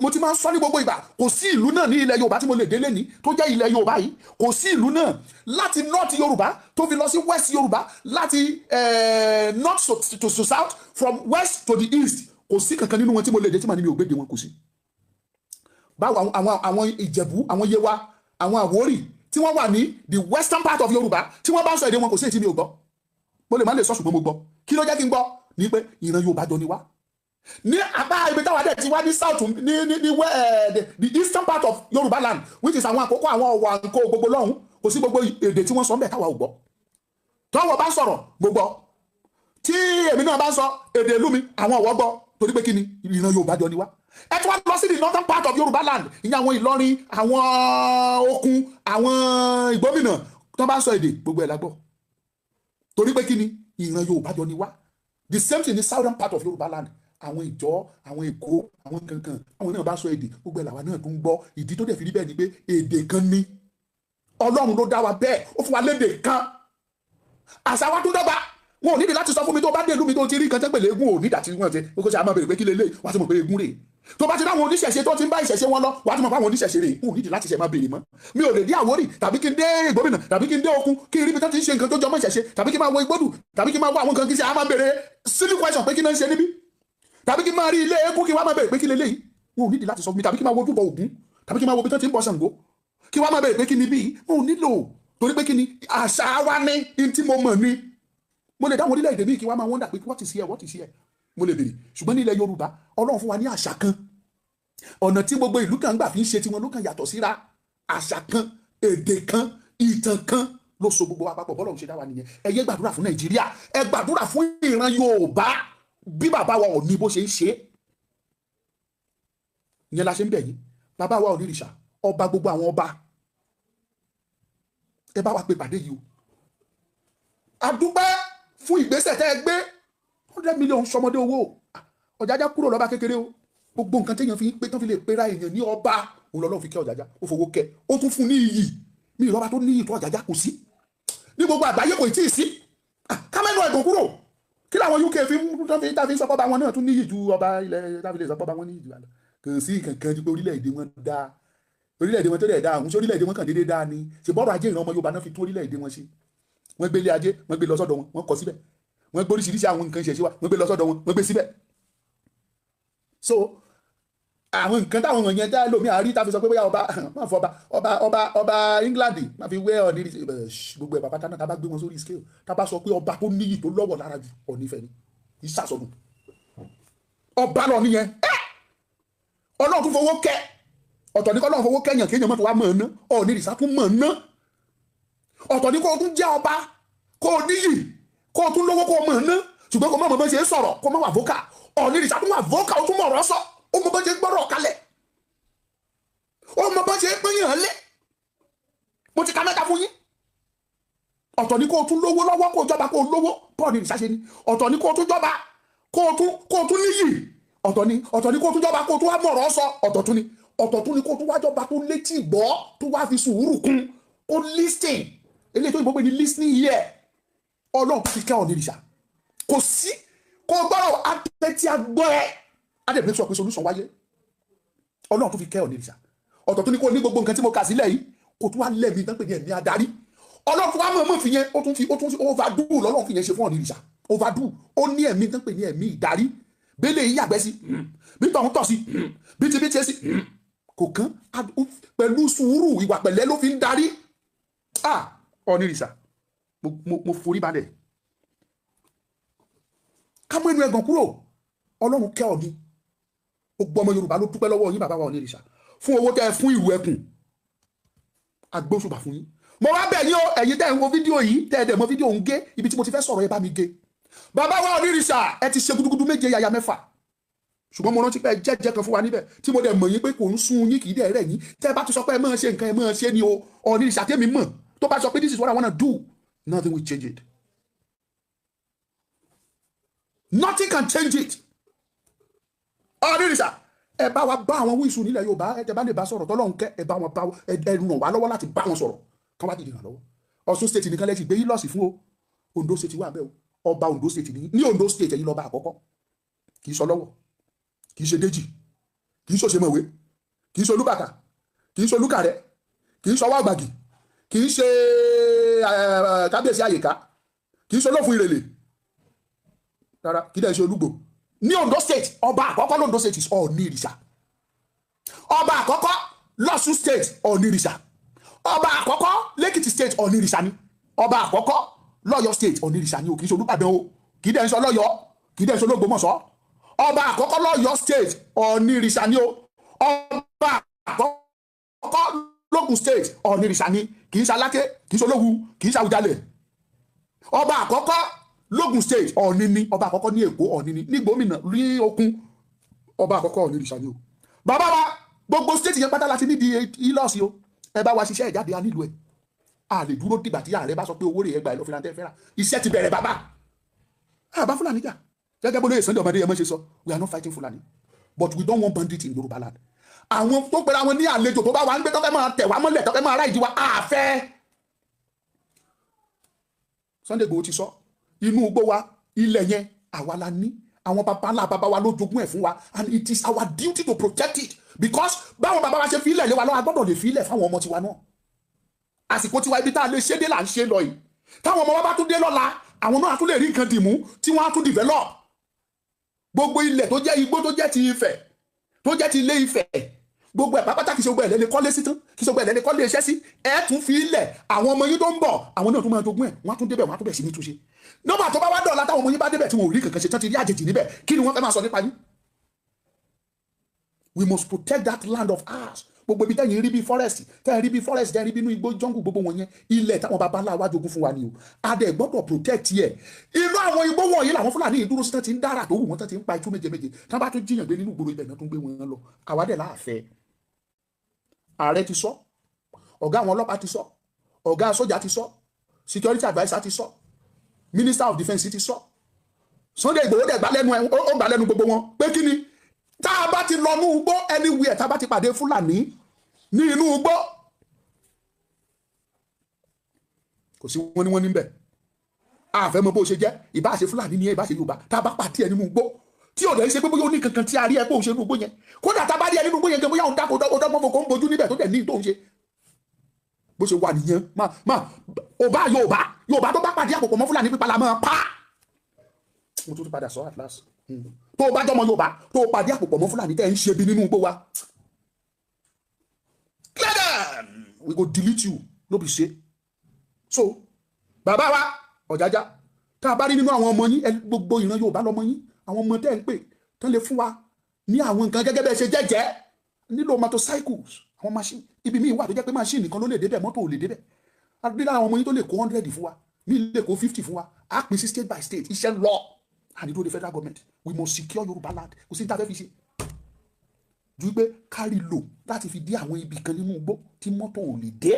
Mo ti máa ń sọ ní gbogbo ìgbà, kò sí ìlú náà ní ilẹ̀ Yorùbá tí mo lè délé ní tó jẹ́ ilẹ̀ Yorùbá yìí. Kò sí ìlú náà láti north Yorùbá tó fi lọ sí west Yorùbá, láti north to south, from west to the east, kò sí kankan nínú wọn tí mo lè dé tí màá ní mi ò gbéde wọn. Kò sí. Báwo àwọn Ìjẹ̀bú, àwọn Yewa, àwọn Àwórì tí wọ́n wà ní the western part of Yorùbá, tí wọ́n bá ń sọ èdè wọn, kò sí èyí tí mi ò gbọ́. Mo lè má lè sọ, ṣùgbọ́n mo gbọ́. Kí ló jẹ́ kí n gbọ́? Ní pé ìran Yorùbá jọ ni wá. Ní apá ibi táwa dẹ̀ ti wá ní south, ní the eastern part of Yorùbá land, which is àwọn Àkókò, àwọn Ọ̀wọ̀, àǹkó gbogbo lọ́hùn, kò sí gbogbo èdè tí wọ́n sọ ń bẹ̀ táwa ò gbọ́. Tọ́wọ́ bá sọ̀rọ̀, mo gbọ́. Tí èmi náà bá sọ èdè ìlú mi, àwọn Ọ̀wọ̀ gbọ́. Torí pé kí ni? Ìran Yorùbá jọ ni wá. Ẹ tún wá lọ sí the northern part of Yorùbá land, ìyẹn àwọn Ìlọrin, àwọn Okun, àwọn Ìgbómìnà, tó bá sọ èdè, gbogbo ẹ̀ la gbọ́. Torí pé kí ni? Ìran Yorùbá jọ ni wá. The same thing in the southern part of Yorùbá land, àwọn Ìjọ, àwọn Èkó, àwọn kankan, àwọn náà bá sọ èdè, gbogbo ẹ̀ làwa náà tún gbọ́. Ìdí tó dẹ̀ fi rí bẹ́ẹ̀ ni pé èdè kan ni. Ọlọ́run ló dá wa bẹ́ẹ̀, ó fún wa lédè kan, àṣà wa tún dọ́gba. Wọn ò nídìí láti sọ fún mi. Tó bá dé ìlú mi, tó ti rí nǹkan tẹ́ pèlè eégún, ò nídàá tí wọ́n ti kó ṣe àmọ́ bèrè pé kí lélẹ̀. Wọ́n ti mọ̀ pé eégún rèé. Tó bá ti dáwọn oníṣẹ̀ṣe tó ti ń bá ìṣẹ̀ṣe wọn lọ, wàá ti mọ̀ pé àwọn oníṣẹ̀ṣe rèé. Wọn ò nídìí láti ṣe máa béèrè mọ́. Mi ò lè dé Àwórì tàbí kí n dé Ìgbómìnà tàbí kí n dé Okun, kí n rí ibi tó ti ń ṣe nǹkan tó jọmọ́ ìṣẹ̀ṣe, tàbí kí n máa wo Igbódù, tàbí kí n máa wo àwọn nǹkan, kí n ṣe àmọ́ béèrè silly question pé kí náà ń ṣe níbí, tàbí kí n máa rí ilé eégún, kí n wá máa béèrè pé kí leléyìí. Wọn ò nídìí láti sọ fún mi. Tàbí kí n máa wo ojúbọ Ògún, tàbí kí n máa wo ibi tó ti ń bọ Ṣàngó, kí wá máa béèrè pé kí ni bí. Wọn ò nílò, torí pé kí ni? Àṣà wa ní in tí mo mọ̀ ni. Mo lè dáwọn orílẹ̀-èdè míì, kí wá máa wonder pé what is here, what is here, mo lè béèrè. Ṣùgbọ́n ní ilẹ̀ Yorùbá, Ọlọ́run fún wa ní àṣà kan. Ọ̀nà tí gbogbo ìlú kan gbà fi ń ṣe tiwọn ló kàn yàtọ̀ síra. Àṣà kan, èdè kan, ìtàn kan. ló so gbogbo wa papọ̀. Bọ́lọ̀ ń ṣe dá wa nìyẹn. Ẹ yé gbàdúrà fún Nàìjíríà, ẹ gbàdúrà fún ìran Yorùbá bí bàbá wa Ọọ̀ni bó ṣe ń ṣe é. Ìyẹn la ṣe ń bẹ̀ yín, bàbá wa Ọọ̀nirìṣà, ọba gbogbo àwọn ọba, ẹ bá wa pe pàdé yìí o. A dúpẹ́ fún ìgbésẹ̀ tẹ́ ẹ gbé. 100 million sọmọdé owó. Ọ̀jájá kúrò lọ́ba kékeré o. Gbogbo nǹkan téèyàn fi ń pé tán fi lè pera èèyàn ní ọba, òun lọ́lọ́run fi kẹ́ Ọ̀jájá. Ó fowó kẹ́, ó tún fún ní iyì. Mi ìrọ́ba tó ní iyì tó Ọ̀jájá kò sí ní gbogbo àgbáyé, kò tí ì sí. Kámẹ́nu ẹ̀gàn kúrò. Kí làwọn UK fi ń tán fi tàfi sọpọ́ bá wọn náà tún níyì ju ọba ilẹ̀ tàfi lè sọpọ́ bá wọn níyì ju àlọ́? Kò sí kankan ju pé orílẹ̀-èdè wọn dáa. Orílẹ̀-èdè wọn tó dẹ̀ dáa, àwọn sí orílẹ̀-èdè wọn kàn déédéé dáa ni. Ṣe bọ́rọ̀ ajé ìran ọmọ Yorùbá náà fi tún orílẹ̀-èdè wọn ṣe? Wọ́n gbé ilé ajé, wọ́n gbé lọ sọ́dọ̀ wọn, wọ́n kọ́ síbẹ̀. Wọ́n gbé oríṣiríṣi àwọn nǹkan ìṣẹ̀ṣe wa, wọ́n gbé lọ sọ́dọ̀ wọn, wọ́n gbé síbẹ̀. So àwọn nǹkan táwọn wọ̀nyẹn dá lómi àárí tá fi sọ pé bóyá ọba má fọ ọba ọba ọba ọba England má fi wé Ọọ̀ni, gbogbo ẹ̀ pàpàtà náà, tá bá gbé wọn sórí scale, tá bá sọ pé ọba tó níyì tó lọ́wọ́ lára jù, Ọọ̀ni Ifẹ̀ ni. Ìsàsọ̀nù ọba lọ nìyẹn. Ọlọ́run tún fowó kẹ́. Ọ̀tọ̀ ní kọ́lọ́run fowó kẹ́yàn kéèyàn mọ́tò wá mọ̀ ọ́n ná. Ọọ̀ni ìrìsà tún mọ̀ ọ́n ná. Ọ̀tọ̀ ní kó o tún jẹ́ ọba, kó o níyì, kó o tún lówó, kó o mọ̀ ọ́n ná, ṣùgbọ́n kó o mọ̀ bó ṣe ń sọ̀rọ̀, kó o mọ̀ wà vocal. Ọọ̀ni ìrìsà tún wà vocal, ó tún mọ̀ ọ̀rọ̀ sọ, ó mọ̀ bó ṣe gbọ́rọ̀ kalẹ̀, ó mọ̀ bó ṣe pínyàn lé. Mo ti ka mẹ́ta fún yín. Ọ̀tọ̀ ní kó o tún lówó lọ́wọ́, kó o jọba, kó o lówó, bọ́ọ̀ni ìrìsà ṣe ni. Ọ̀tọ̀ ní kó o tún jọba, kó o tún níyì, ọ̀tọ̀ ni. Ọ̀tọ̀ ní kó o tún jọba, kó o tún wá mọ̀ ọ̀rọ̀ sọ, ọ̀tọ̀ tún ni. Ọ̀tọ̀ tún ni kó o tún wá jọba tó létí gbọ́, tó wá fi sùúrù kún, kó listen, eléyìí tó yìnbọn pé ní listening ear. Ọlọ́run fi kẹ́ Ọọ̀ni ìrìsà. Kò sí kó o gbọ́rọ̀ atẹ́tí agbọ́ ẹ adẹ̀bí sọ pé solution wáyé. Ọlọ́run tó fi kẹ́ Ọọ̀ni ìrìsà. Ọ̀tọ̀ tó ní kó o ní gbogbo nǹkan tí mo kà sílẹ̀ yìí, kó tún wá lẹ́mìí tán pé ní ẹ̀mí adarí. Ọlọ́run tó wá mọ̀ mọ̀ fi yẹn, ó tún fi overdo lọ́lọ́run fi yẹn ṣe fún Ọọ̀ni ìrìsà. Overdo. Ó ní ẹ̀mí tán pé ní ẹ̀mí ìdarí. Bẹ́lẹ̀ yìí yàgbẹ́ sí, bí tọ̀hún tọ̀ sí, bí ti bí tiẹ̀ sí, kò kán. Pẹ̀lú sùúrù, ìwà pẹ̀lẹ́ ló fi ń darí. Ah, Ọọ̀ni ìrìsà, mo forí balẹ̀. Ká mú ẹnu ẹ̀gàn kúrò. Ọlọ́run kẹ́ Ọọ̀ni. Gbogbo ọmọ Yorùbá ló dúpẹ́ lọ́wọ́ yín, bàbá wa Ọọ̀ni ìrìsà, fún owó tẹ́ ẹ fún ìlú ẹkùn. Agbóṣùbà fún yín. Mo wá bẹ̀ yín o, ẹ̀yin tẹ́ ẹ̀ ń wo fídíò yìí, tẹ́ ẹ dẹ̀ mọ fídíò ń gé ibi tí mo ti fẹ́ sọ̀rọ̀, ẹ bá mi gé. Bàbá wa Ọọ̀ni ìrìsà, ẹ ti ṣe gudugudu méje yàyà mẹ́fà, ṣùgbọ́n mo rántí pé ẹ jẹ́jẹ́ kan fún wa níbẹ̀ tí mo dẹ̀ mọ̀ yín pé kò ń sun yín, kì í dẹ̀ rẹ̀ yín. Tẹ́ ẹ bá ti sọ pé ẹ máa ṣe nǹkan, ẹ máa ṣe ni o. Ọọ̀ni ìrìsà tẹ́mi mọ̀, tó bá sọ pé this is what I wanna do, nothing will change it, nothing can change it. Ọọ̀ni ìrìsà, ẹ bá wa bá àwọn wíṣù nílẹ̀ Yorùbá, ẹ tẹ bá lè bá sọ̀rọ̀ tọ́lọ́run kẹ́ ẹ bá wọn bá ẹ ràn wá lọ́wọ́ láti bá wọn sọ̀rọ̀ kán wá dìde ràn lọ́wọ́. Ọ̀ṣun State nìkan lẹ́sìn gbé yín lọ́ọ̀sì fún o. Ondo State wà bẹ́ẹ̀ o. Ọba Ondo State ní Ondo State, ẹ̀yin lọ́ba àkọ́kọ́. Kì í sọ lọ́wọ́, kì í ṣe Déjì, kì í ṣòṣèmọ̀wé, kì í ṣe Olúbàkà, kì í ṣe Olúkàrẹ́, kì í ṣe Ọwá Àgbàgì, kì í ṣe kábíyèsí àyíká, kì í ṣe Olófin Ìrèlè rárá, kì í dẹ̀ ṣe Olúgbò. Ní Ondo State, ọba àkọ́kọ́ l'Ondo State is Ọọ̀ni ìrìṣà. Ọba àkọ́kọ́ lọ́ṣun State, Ọọ̀ni ìrìṣà. Ọba àkọ́kọ́ lẹ́kìtì State, Ọọ̀ni ìrìṣà ni. Ọba àkọ́kọ́ lọ́yọ̀ State, Ọọ̀ni ìrìṣà ni o. Kì í ṣe Olúbàdàn o, kì í dẹ̀ ń sọ lọ́yọ̀, kì í dẹ̀ ń sọ Ológbòmọ̀ṣọ́. Ọba àkọ́kọ́ lọ́yọ̀ State, Ọọ̀ni ìrìṣà ni o. Ọba àkọ́kọ́ lógùn State, Ọọ̀ni ìrìṣà ni. Kì í ṣe Aláké, kì í ṣe Olówu, kì í ṣe Àwùjalẹ̀. Ọba àkọ́kọ́ lógùn State, Ọọ̀ni ni. Ọba àkọ́kọ́ ní Èkó, Ọọ̀ni ni. Ní gómìnà ní Òkun, ọba àkọ́kọ́ Ọọ̀ni ìrìṣà ni o. Bàbá wa, gbogbo state yẹn pátá láti nídìí ìlọ́ọ̀sì o. Ẹ bá wa ṣiṣẹ́ ìjáde, a nílùú ẹ̀. A lè dúró dìgbà tí ààrẹ bá sọ pé owó rẹ̀ ẹgbàá ìlọ́fìlà tẹ́ fẹ́ra. Iṣẹ́ ti bẹ̀rẹ̀, bàbá. Àbá Fúlàní jà. Gẹ́gẹ́ bó lóye Sunday ọmọdé yẹn mọ́ ṣe sọ, we are not fighting Fúlàní, but we don't want bandits in Yorùbá land. Àwọn tó pera wọn ní àlejò tó bá wà ń gbé, tó fẹ́ máa tẹ̀ wá mọ́lẹ̀, tó fẹ́ máa ráìdí wa, àfẹ́. Sunday Igboho ti sọ, inú igbó wa, ilẹ̀ yẹn, àwa la ní. Àwọn baba ńlá baba wa ló jogún ẹ̀ fún wa, and it is our duty to protect it, because báwọn baba wa ṣe fi ilẹ̀ lé wa lọ́wọ́, a gbọ́dọ̀ lè fi ilẹ̀ fáwọn ọmọ tiwa náà. Àsìkò tiwa, ibi tá a lè ṣe dé là ń ṣe lọ yìí. Táwọn ọmọ wa bá tún dé lọ́la, àwọn náà á tún lè rí nǹkan dìmú tí wọ́n á tún develop. Gbogbo ilẹ̀ tó jẹ́ igbó, tó jẹ́ ti Ifẹ̀, tó jẹ́ ti Ilé Ifẹ̀, gbogbo ẹ̀ pápátá, kì í ṣe gbogbo ẹ̀ lẹ́lẹ́ kọ́lé sí tán, kì í ṣe gbogbo ẹ̀ lẹ́lẹ́ kọ́lé iṣẹ́ sí. Ẹ̀ tún fi ilẹ̀, àwọn ọmọ yín tó ń bọ̀, àwọn náà tún máa jogún ẹ̀, wọ́n á tún débẹ̀, wọ́n á tún bẹ̀ sí ní túnṣe. Nọ́mbà tó bá wá dọ̀la, táwọn ọmọ yín bá débẹ̀ tí wọn ò rí kankan ṣe tán, ti rí àjèjì níbẹ̀, kí ni wọ́n fẹ́ máa sọ nípa yín? We must protect that land of ours. Gbogbo ibi tẹ́yìn rí bí forest, tẹ́yìn rí bí forest, tẹ́yìn rí bí inú igbó jungle, gbogbo wọn yẹn, ilẹ̀ táwọn baba ńlá wa jogún fún wa ni o. A dẹ̀ gbọ́dọ̀ protect ẹ̀. Inú àwọn igbó wọ̀nyí làwọn Fúlàní yìí dúró sí, tán ti ń dára tó wù wọ́n, tán ti ń pa itú méje méje, tán bá tún jíyàn gbé nínú ìgboro, ibẹ̀ náà tún gbé wọn lọ. Àwa dẹ̀ láàfẹ́. Ààrẹ ti sọ, ọ̀gá àwọn ọlọ́pàá ti sọ, ọ̀gá sójà ti sọ, security adviser ti sọ, minister of defence ti sọ. Sunday Igboho dẹ̀ gbá lẹ́nu ẹ̀, ó gbà lẹ́nu gbogbo wọn pé kí ni, tá a bá ti lọ ní igbó, anywhere tá a bá ti pàdé Fúlàní ní inú igbó, kò sí wọn ní wọn níbẹ̀. Àfẹ́ mọ bó ṣe jẹ́, ìbá ṣe Fúlàní ní, ìbá ṣe Yorùbá, tá a bá pàdé ẹ nínú igbó, tí ò dẹ̀ ń ṣe pé bóyá ó ní kankan tí a rí ẹ pé òun ṣe nínú igbó yẹn, kódà tá a bá rí ẹ nínú igbó yẹn gan, bóyá òun dáko, ọdọ́gbọ́n fòkó ń bojú níbẹ̀ tó dẹ̀ ní tó ń ṣe, bó ṣe wà nìyẹn. Má má ọba Yorùbá, Yorùbá tó bá pàdé àpòpọ̀ mọ́ Fúlàní, pípa la máa pa. Mo tún padà sọ at last, tó o bá jọmọ Yorùbá, tó o pàdé àpòpọ̀ mọ́ Fúlàní tẹ́ ń ṣe bí nínú igbó wa, clear them, we go delete you, no be say. So bàbá wa Ọ̀jájá, tá a bá rí nínú àwọn ọmọ yín, gbogbo ìran Yorùbá lọmọ yín, àwọn ọmọ tẹ́ ń pè tán lè fún wa ní àwọn nǹkan gẹ́gẹ́ bẹ́ẹ̀ ṣe jẹ́jẹ́ nílò motorcycles, àwọn machine. Ibi míì wà tó jẹ́ pé machine nìkan ló lè débẹ̀, mọ́tò ò lè débẹ̀. Adúlá àwọn ọmọ yín tó lè kó 100 fún wa, míì lè kó 50 fún wa, á pín sí state by state. Iṣẹ́ ń lọ àdìdó the federal government. We must secure Yorùbá land. Kò sí ní tá a fẹ́ fi ṣe ju pé kárí lò láti fi dé àwọn ibì kan nínú igbó tí mọ́tò ò lè dé.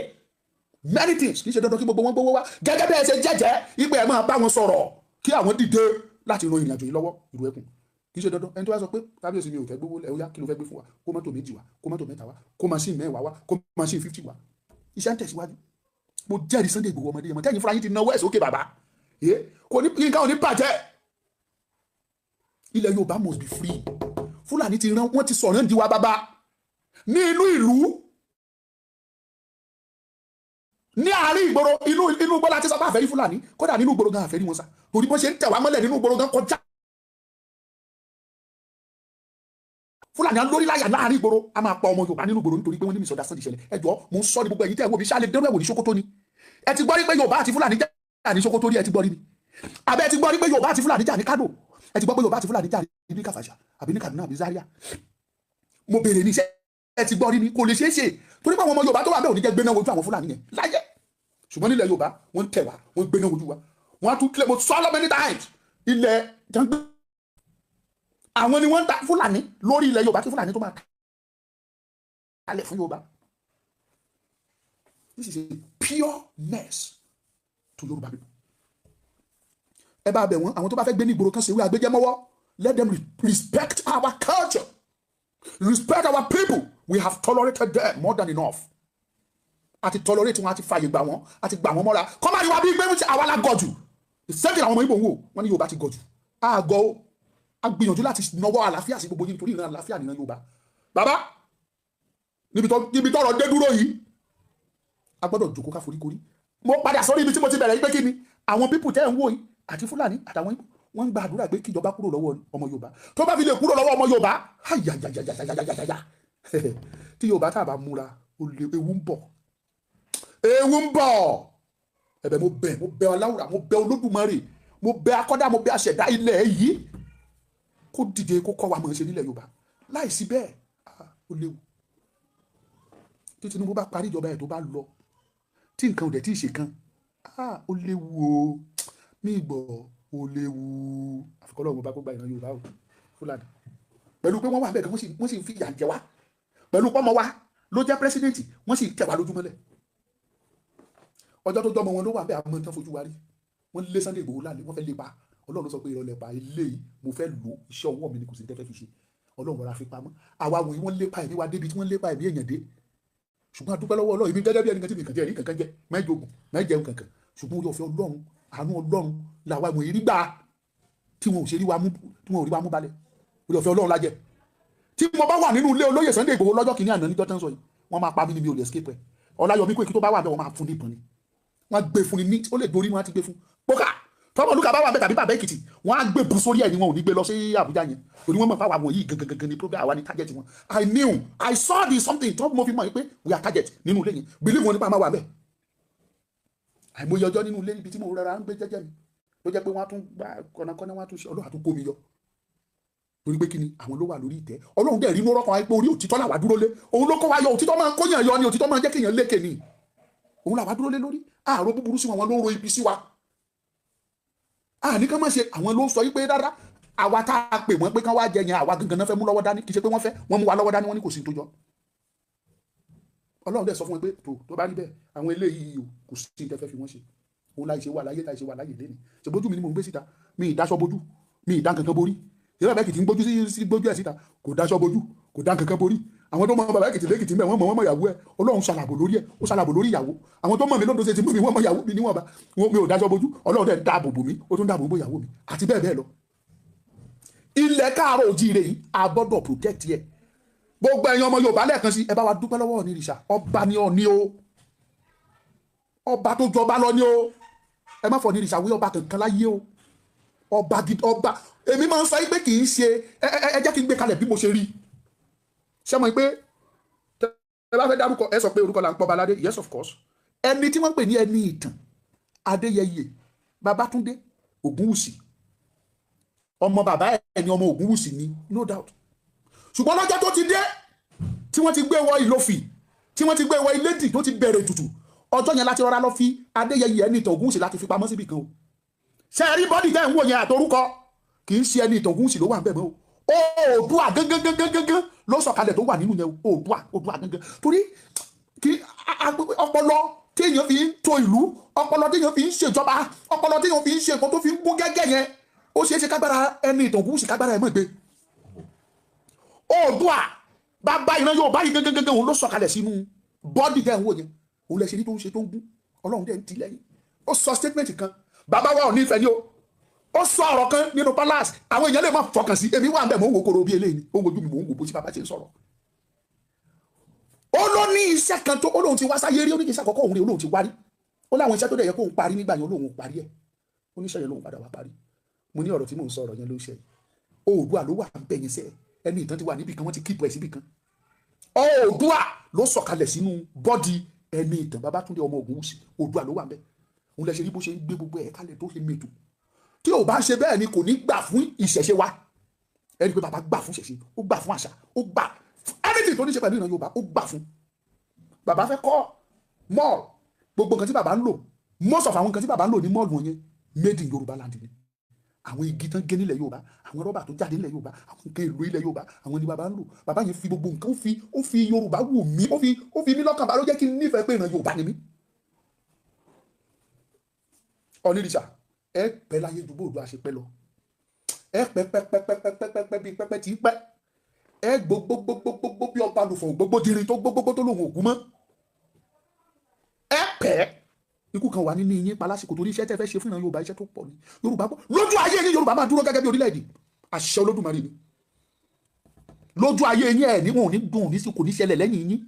Many things, kì í ṣe dandan kí gbogbo wọn gbowó wá. Gẹ́gẹ́ bẹ́ẹ̀ ṣe jẹ́jẹ́ ipò ẹ̀, máa bá wọn sọ̀rọ̀ kí àwọn dìde láti ran ìrìnàjò yìí lọ́wọ́. Ìlú ẹkùn, kì í ṣe dandan. Ẹni tó wá sọ pé kábíyèsí, mi ò fẹ́ gbowó ẹ̀, ó yá, kí ló fẹ́ gbé fún wa? Kó mọ́tò méjì wá, kó mọ́tò mẹ́ta wá, kó machine 10 wá, kó machine 50 wá. Iṣẹ́ ń tẹ̀síwájú. Mo jẹ́rìí Sunday Igboho ọmọdé yẹn mọ̀ tẹ́yìn fúnra yín ti náwó ẹ̀ sókè. Bàbá kò ní nǹkan ò ní bàjẹ́. Ilẹ̀ Yorùbá must be free. Fúlàní ti rán, wọ́n ti sọ̀rọ̀ ń di wa bàbá ní inú ìlú, ní àárín ìgboro. Inú igbó láti sọ pé àfẹ́rí Fúlàní. Kódà nínú ìgboro gan, àfẹ́rí wọn sá, torí bó ṣe ń tẹ̀ wá mọ́lẹ̀ nínú ìgboro gan kọjá. Fúlàní alórí láyà láàrin ìgboro, a máa pa ọmọ Yorùbá nínú ìgboro nítorí pé wọ́n ní misunderstand ìṣẹ̀lẹ̀. Ẹ jọ̀ọ́, mò ń sọ ní gbogbo ẹ̀yin tẹ́ ẹ̀ wò mí, ṣáà lè dẹ́rù ẹ̀wò ní Sókótó ni? Ẹ ti gbọ́ rí pé Yorùbá àti Fúlàní jà ní Sókótó rí? Ẹ ti gbọ́ rí ni? Àbẹ́ ẹ ti gbọ́ rí pé Yorùbá àti Fúlàní jà ní Kánò? Ẹ ti gbọ́ pé Yorùbá àti Fúlàní jà ní Kàfàṣà àbí ní Kaduna àbí Zaria? Mo béèrè ní iṣẹ́, ẹ ti gbọ́ rí ni? Kò lè ṣeé ṣe, torí pé àwọn ọmọ Yorùbá tó wà bẹ́ẹ̀ ò ní jẹ́ gbéná wojú àwọn Fúlàní yẹn láyé. Ṣùgbọ́n nílẹ̀ Yorùbá, wọ́n ń tẹ̀ wá, wọ́n ń gbéná wojú wa, wọ́n á tún kílẹ̀. Mo sọ ọ́ many times, ilẹ̀ jàǹgbé àwọn ni wọ́n ń ta Fúlàní lórí ilẹ̀ Yorùbá, kí Fúlàní tó máa kalẹ̀ fún Yorùbá. This is a pure mess to Yorùbá people. Ẹ bá bẹ̀ wọ́n, àwọn tó bá fẹ́ gbé ní ìgboro kan ṣe wí agbẹjẹmọ́wọ́. Let them respect our culture, respect our people. We have tolerated them more than enough. Àti tolerate wọn, àti fàyè gbà wọn, àti gbà wọn mọ́ra. Kọ́ máa rí wa bí pé àwa la gọ̀ jù. The same thing àwọn ọmọ Ìgbò ń wò wọ́n ní Yorùbá ti gọ̀ jù. Àgọ́ o, a gbìyànjú láti nawọ́ àlàáfíà sí gbogbo yín, nítorí ìran àlàáfíà nìran Yorùbá. Bàbá, níbi tọ́rọ̀ dé dúró yìí, a gbọ́dọ̀ jòkó ká foríkorí. Mo padà sórí ibi tí mo ti bẹ̀rẹ̀ yìí pé kí ni, àwọn people tẹ́ ń wò yìí, àti Fúlàní àtàwọn Ìgbò, wọ́n ń gba àdúrà pé kíjọba kúrò lọ́wọ́ ọmọ Yorùbá. Tó bá fi lè kúrò lọ́wọ́ ọmọ Yorùbá, ayayayayayayaya, tí Yorùbá tá a bá múra, ewu ń bọ̀, ewu ń bọ̀. Ẹ̀bẹ̀ mo bẹ̀, mo bẹ̀ Aláwùrà, mo bẹ̀ Olódùmarè, mo bẹ̀ akọ́dá, mo bẹ̀ aṣẹ̀dá ilẹ̀ yìí, kó dìde, kó kọ́ wa mọ̀ ṣe nílẹ̀ Yorùbá. Láìsí bẹ́ẹ̀, ó léwu. Tí Tinubu bá parí ìjọba ẹ̀, tó bá lọ, tí nǹkan ò dẹ̀ tí ì ṣe kan, ó léwu o. Ní ìgbọ̀, ó léwu. Àfikọ́ lọ́wọ́ bá kó gba ìran Yorùbá o. Fúlàní, pẹ̀lú pé wọ́n wà bẹ́ẹ̀ gan, wọ́n sì ń fi ìyà jẹ wá. Pẹ̀lú pọ́mọ wa ló jẹ́ president, wọ́n sì tẹ̀ wá lójúmọ́lẹ̀. Ọjọ́ tó jọmọ wọn ló wà bẹ́ẹ̀, àmọ́ tán fojú wa rí. Wọ́n lé Sunday Igboho lálẹ́, wọ́n fẹ́ lé pa. Ọlọ́run ló sọ pé ìrọ̀lẹ́ pa ilé yìí, mo fẹ́ lò, iṣẹ́ ọwọ́ mi ni, kò sí tẹ́fẹ́ fi ṣe. Ọlọ́run rọra fi pamọ́. Àwa wọ̀nyí, wọ́n lépa ẹ̀mí wa débi tí wọ́n lépa ẹ̀mí èèyàn dé, ṣùgbọ́n a dúpẹ́ lọ́wọ́ Ọlọ́run. Èmi gẹ́gẹ́ bí ẹnìkan tí mi kàn jẹ́ ẹ̀rí kankan jẹ́ mẹ́jọgùn mẹ́jẹun kankan, ṣùgbọ́n orí ọ̀fẹ́ Ọlọ́run, àánú Ọlọ́run làwa wọ̀nyí rí gbà tí wọn ò ṣe rí wa mú, tí wọn ò rí wa mú balẹ̀. Orí ọ̀fẹ́ Ọlọ́run lájẹ. Tí mo bá wà nínú ilé olóyè Sunday Igboho lọ́jọ́ kìíní àná, níjọ́ tán sọ yìí, wọ́n máa pa mí ní, mi ò lè escape ẹ̀. Ọláyọmí Kóìkí tó bá wà bẹ́ẹ̀, wọ́n máa fún ní ìbọn ni, wọ́n á gbé fún ni ní ó lè dorí, wọ́n á ti gbé fún pókà. Tọ́mọlúkà bá wà bẹ́ẹ̀ tàbí bàbá Èkìtì, wọ́n á gbé bu sórí ẹ̀ ni, wọn ò ní gbé lọ sí Àbújá yẹn, torí wọ́n mọ̀ fáwọn àwọn yìí gangan gangan ni problem, àwa ni target wọn. I knew, I saw the something tó mo fi mọ̀ pé we are target nínú ilé yẹn. Believe wọn nípa máa wà bẹ́ẹ̀. Àìmọye ọjọ́ nínú ilé ibi tí mo rọra ń gbé jẹ́jẹ́ mi, ló jẹ́ pé wọ́n á tún gbá kọ́nàkọ́nà, wọ́n á tún ṣe, Ọlọ́run á tún kó mi yọ. Torí Torí pé kí ni àwọn ló wà lórí ìtẹ́. Ọlọ́run dẹ̀ rí inú ọ̀rọ̀ kan pé orí òtítọ́ làwa dúró lé. Òun ló kó wa yọ. Òtítọ́ máa ń kóyàn yọ ni, òtítọ́ máa ń jẹ́ kéèyàn lékè ni. Òun làwa dúró lé lórí. Ààrò búburú sí wọn, wọn ló ń ro ibi sí wa. Àní kán má ṣe, àwọn ló ń sọ yí pé rárá, àwa tá a pè wọ́n pé kán wá jẹ yẹn, àwa gangan náà fẹ́ mú lọ́wọ́ dání. Kì í ṣe pé wọ́n fẹ́, wọ́n mú wa lọ́wọ́ dání, wọ́n ní kò sí tó jọ. Ọlọ́run dẹ̀ sọ fún wọn pé tó bá rí bẹ́ẹ̀, àwọn eléyìí o, kò sí ní tẹ́fẹ́ fi wọ́n ṣe. Òun láì ṣe wà láyé, láì ṣe wà láyé lẹ́ni. Ṣe bójú mi ni mò ń gbé síta? Mi ì dáṣọ bójú, mi ì dá nǹkan kan borí. Ṣé bàbá Èkìtì ń gbójú sí gbójú ẹ̀ síta? Kò dáṣọ bójú, kò dá nǹkan kan borí. Àwọn tó mọ bàbá Èkìtì lẹ́kìtì mẹ́, wọ́n mọ̀, wọ́n mọ̀ ìyàwó ẹ̀. Ọlọ́run ṣàlàbò lórí ẹ̀, ó ṣàlàbò lórí ìyàwó. Àwọn tó mọ̀ mí lóńdó ṣe ti mú mi, wọ́n mọ̀ ìyàwó mi níwọ̀nba. Mi ò dáṣọ bójú, Ọlọ́run dẹ̀ dáàbò bò mí, ó tún dáàbò bò ìyàwó mi àti bẹ́ẹ̀ bẹ́ẹ̀ lọ. Ilẹ̀ káàárọ̀ òjíire yìí, a gbọ́dọ̀ protect ẹ̀. Gbogbo ẹ̀yin ọmọ Yorùbá, lẹ́ẹ̀kan sí, ẹ bá wa dúpẹ́ lọ́wọ́ Ọ̀nìrìṣà. Ọba ni Ọ̀ní o, ọba tó jọba lọ ni o. Ẹ má fọ Ọ̀nìrìṣà wí ọba kankan láyé o. Ọba gidi, ọba. Èmi máa ń sọ pé kì í ṣe ẹ jẹ́ kí n gbé kalẹ̀ bí mo ṣe rí. Ṣé mo pé ẹ bá fẹ́ dárúkọ, ẹ sọ pé orúkọ là ń pọ̀ baládé. Yes, of course. Ẹni tí wọ́n ń pè ní ẹni ìtàn Adéyẹyè Babátúndé Ògúnwùsì, ọmọ bàbá ẹ̀ ní ọmọ Ògúnwùsì ni, no doubt. Ṣùgbọ́n lọ́jọ́ tó ti dé, tí wọ́n ti gbé wọ Ìlòfì, tí wọ́n ti gbé wọ Ilédì, tó ti bẹ̀rẹ̀ ètùtù, ọjọ́ yẹn láti rọra lọ fi Adéyẹyè ẹni ìtàn Ògúnwùsì láti fi pamọ́ síbì kan o. Ṣe rí body tẹ́ ń wò yẹn àtorúkọ, kì í ṣe ẹni ìtàn Ògúnwùsì ló wà ń bẹ̀ mọ́ o. Oòduà gángan ló sọ̀kalẹ̀ tó wà nínú yẹn o. Oòduà, Oòduà gángan. Torí kí ọpọlọ téèyàn fi ń to ìlú, ọpọlọ téèyàn fi ń ṣèjọba, ọpọlọ téèyàn fi ń ṣe nǹkan tó fi ń gún gẹ́gẹ́ yẹn, ó ṣeé ṣe kágbára ẹni ìtàn Ògúnwùsì, kágbára ẹ̀ mọ̀ gbé. Oòduà bàbá ìran Yorùbá yìí gangan gangan, òun ló sọ̀kalẹ̀ sínú body tẹ́ ń wò yẹn. Òun lẹ ṣe ní tó ń ṣe, tó ń gún. Ọlọ́run dẹ̀ ń tì lẹ́yìn. Ó sọ statement kan, bàbá wa ò ní ìfẹ́ ni o. Ó sọ ọ̀rọ̀ kan nínú palace, àwọn èèyàn lè má fọkàn sí. Èmi wà ń bẹ̀, mò ń wo koro bí eléyìí ni ó ń wojú mi, mò ń wò bó tí bàbá ṣe ń sọ̀rọ̀. Ó ló ní iṣẹ́ kan tó ó lóun ti wá sáyé rí. Ó ní kí iṣẹ́ àkọ́kọ́ òun rí, ó lóun ti wá rí. Ó láwọn iṣẹ́ tó dẹ̀ yẹ kóun parí nígbà yẹn, ó lóun parí ẹ̀. Ó níṣẹ́ yẹn lóun padà wá parí. Mo ní ọ̀rọ̀ tí mò ń sọ, ọ̀rọ̀ yẹn ló ń ṣe yìí. Oòduà ló wà ń bẹ̀ yẹn sẹ́. Ẹni ìtàn ti wà níbì kan, wọ́n ti keep ẹ̀ síbì kan. Oòduà ló sọ̀kalẹ̀ sínú body ẹni ìtàn Babátúndé ọmọ Ògúnwùsì. Oòduà ló wà ń bẹ̀. Òun lẹ ṣe rí bó ṣe ń gbé gbogbo ẹ̀ kalẹ̀, tó ṣe mètò. Tí ò bá ṣe bẹ́ẹ̀ ni, kò ní gbà fún ìṣẹ̀ṣe wa. Ẹni pé bàbá gbà fún ìṣẹ̀ṣe, ó gbà fún àṣà, ó gbà anything tó ní ṣe pẹ̀lú ìran Yorùbá, ó gbà fún. Bàbá fẹ́ kọ́ mall. Gbogbo nǹkan tí bàbá ń lò, most of àwọn nǹkan tí bàbá ń lò ní mall wọ̀nyẹn, made in Yorùbá land ni. Àwọn igi tán gé nílẹ̀ Yorùbá, àwọn rọ́bà tó jáde nílẹ̀ Yorùbá, àwọn nǹkan èlò ilẹ̀ Yorùbá, àwọn ni bàbá ń lò. Bàbá yẹn fi gbogbo nǹkan, ó fi Yorùbá wù mí, ó fi mí lọ́kàn bá ló jẹ́ kí n nífẹ̀ẹ́ pé ìran Yorùbá ni mí. Ọ̀nìrìṣà, ẹ pẹ́ láyé ju bóòdù àṣepẹ́ lọ. Ẹ pẹ́ pẹ́ pẹ́ pẹ́ pẹ́ pẹ́ pẹ́ bí pẹ́pẹ́ tí pẹ́. Ẹ gbogbogbogbogbò bí ọba lùfọ̀ gbogbo dirin tó gbogbogbò tó lòun ògún mọ́. Ẹ pẹ́, ikú kan wà nínú yín pa lásìkò, torí iṣẹ́ tẹ́ fẹ́ ṣe fún ìran Yorùbá, iṣẹ́ tó pọ̀ ni. Yorùbá bọ́ lójú ayé yín, Yorùbá máa dúró gẹ́gẹ́ bí orílẹ̀-èdè. Àṣẹ Olódùmarè ni. Lójú ayé yín, ẹ̀ ní wọn ò ní dùn ní sí, kò ní ṣẹlẹ̀ lẹ́yìn yín.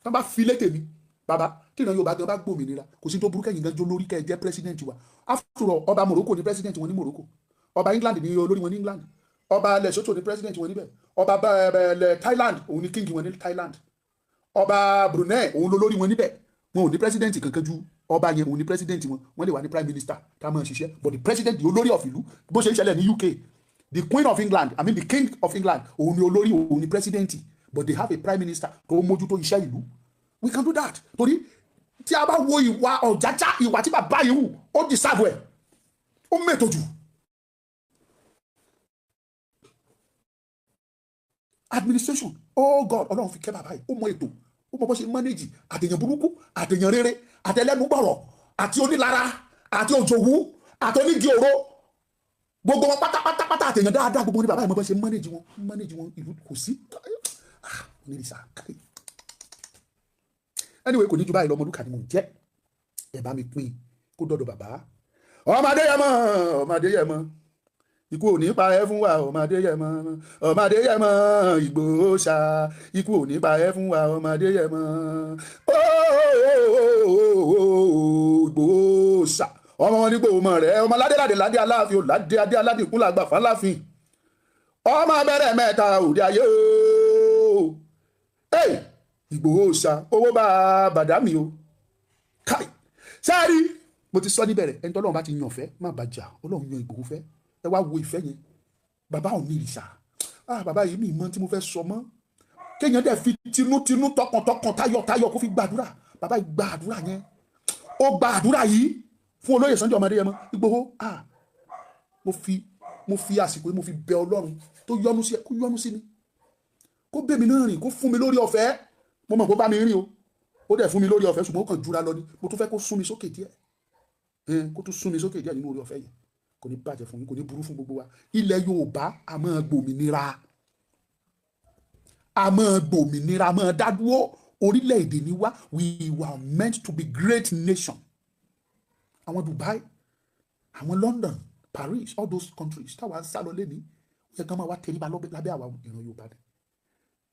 Tán bá fi létè mi, bàbá, tí ìran Yorùbá gan bá gbòmìnira, kò sí tó burú kẹ́yìn gan jó lórí, kẹ́ ẹ jẹ́ president wa. After all, ọba Morocco ní president wọn ní Morocco, ọba England ní olórí wọn ní England, ọba Lesotho ní president wọn níbẹ̀, ọba Thailand, òun ní king wọn ní Thailand, ọba Brunei, òun ló lórí wọn níbẹ̀. Wọn ò ní president kankan ju ọba yẹn, òun ní president wọn. Wọn lè wà ní prime minister tá a máa ṣiṣẹ́, but the president, the olórí of ìlú. Bó ṣe ń ṣẹlẹ̀ ní UK, the Queen of England, I mean the King of England, òun ní olórí, òun ní president, but they have a prime minister tó mójútó iṣẹ́ ìlú. We can do that, torí tí a bá wo ìwà ọ̀jájá, ìwà tí bàbá yìí hù, ó deserve ẹ̀, ó mẹ́tò jù. Administration, oh God, Ọlọ́run fi kẹ́ bàbá yìí. Ó mọ ètò, ó mọ bó ṣe manage àtẹ̀yàn burúkú, àtẹ̀yàn rere, àtẹlẹ́nugbọ̀rọ̀, àti onílara, àti òjòwú, àti onígi òró, gbogbo wọn pátápátápátá, àtẹ̀yàn dáadáa, gbogbo wọn ní bàbá yìí mọ bó ṣe manage wọn, manage wọn. Ìlú kò sí onírìsà. Anyway, kò ní ju báyìí lọ. Ọmọlúkà ni mò ń jẹ́. Ẹ bá mi pín kó dọ́dọ̀ bàbá. Ọmọdé yẹn mọ, ọmọdé yẹn mọ, ikú ò ní pa ẹ́ fún wa. Ọmọdé yẹn mọ, ọmọdé yẹn mọ, Ìgbòho ṣá, ikú ò ní pa ẹ́ fún wa. Ọmọdé yẹn mọ, Ìgbòho ṣá, ọmọ wọn ní Ìgbòho mọ rẹ, ọmọ ládé ládé ládé Aláàfin, ládé adé aládé ìkúnlẹ̀ àgbà fáláàfin, ọmọ abẹ́rẹ́ mẹ́ta òde ayé ooo. Ìgbòho ṣá, owó bá bàdámì o. Káì sẹ́ẹ̀rí, mo ti sọ níbẹ̀rẹ̀, ẹni tọ́lọ́run bá ti yàn fẹ́, má bàjá. Ọlọ́run yan Ìgbòho fẹ́. Ẹ wá wo ìfẹ́ yẹn. Bàbá ò ní ìrìsà. Ah, bàbá yìí, mi mọ tí mo fẹ́ sọ mọ́. Kéèyàn dẹ̀ fi tinútinú, tọkàntọkàn, tayọ̀tayọ̀ kó fi gbàdúrà. Bàbá yìí gba àdúrà yẹn, ó gba àdúrà yìí fún olóyè Sunday ọmọdé yẹn mọ́ Ìgbòho. Ah, mo fi àsìkò yìí, mo fi bẹ Ọlọ́run tó yọ́nú sí ẹ, kó yọ́nú sí mi, kó bẹ̀ mí náà rìn, kó fún mi lórí ọ̀fẹ́. Mo mọ̀ kó bá mi rìn o, ó dẹ̀ fún mi lórí ọ̀fẹ́, ṣùgbọ́n ó kàn jura lọ ni. Mo tún fẹ́ kó sún mi sókè díẹ̀, kó tún sún mi sókè díẹ̀ nínú orí ọ̀fẹ́ yẹn. Kò ní bàjẹ́ fún yín, kò ní burú fún gbogbo wa. Ilẹ̀ Yorùbá, a máa gbòmìnira, a máa gbòmìnira, a máa dádúró. Orílẹ̀-èdè ni wá. We were meant to be great nation. Àwọn Dubai, àwọn London, Paris, all those countries táwa ń sá lọ lé ní, ó yẹ kán máa wá tẹríba lábẹ́ àwa ìran Yorùbá ni,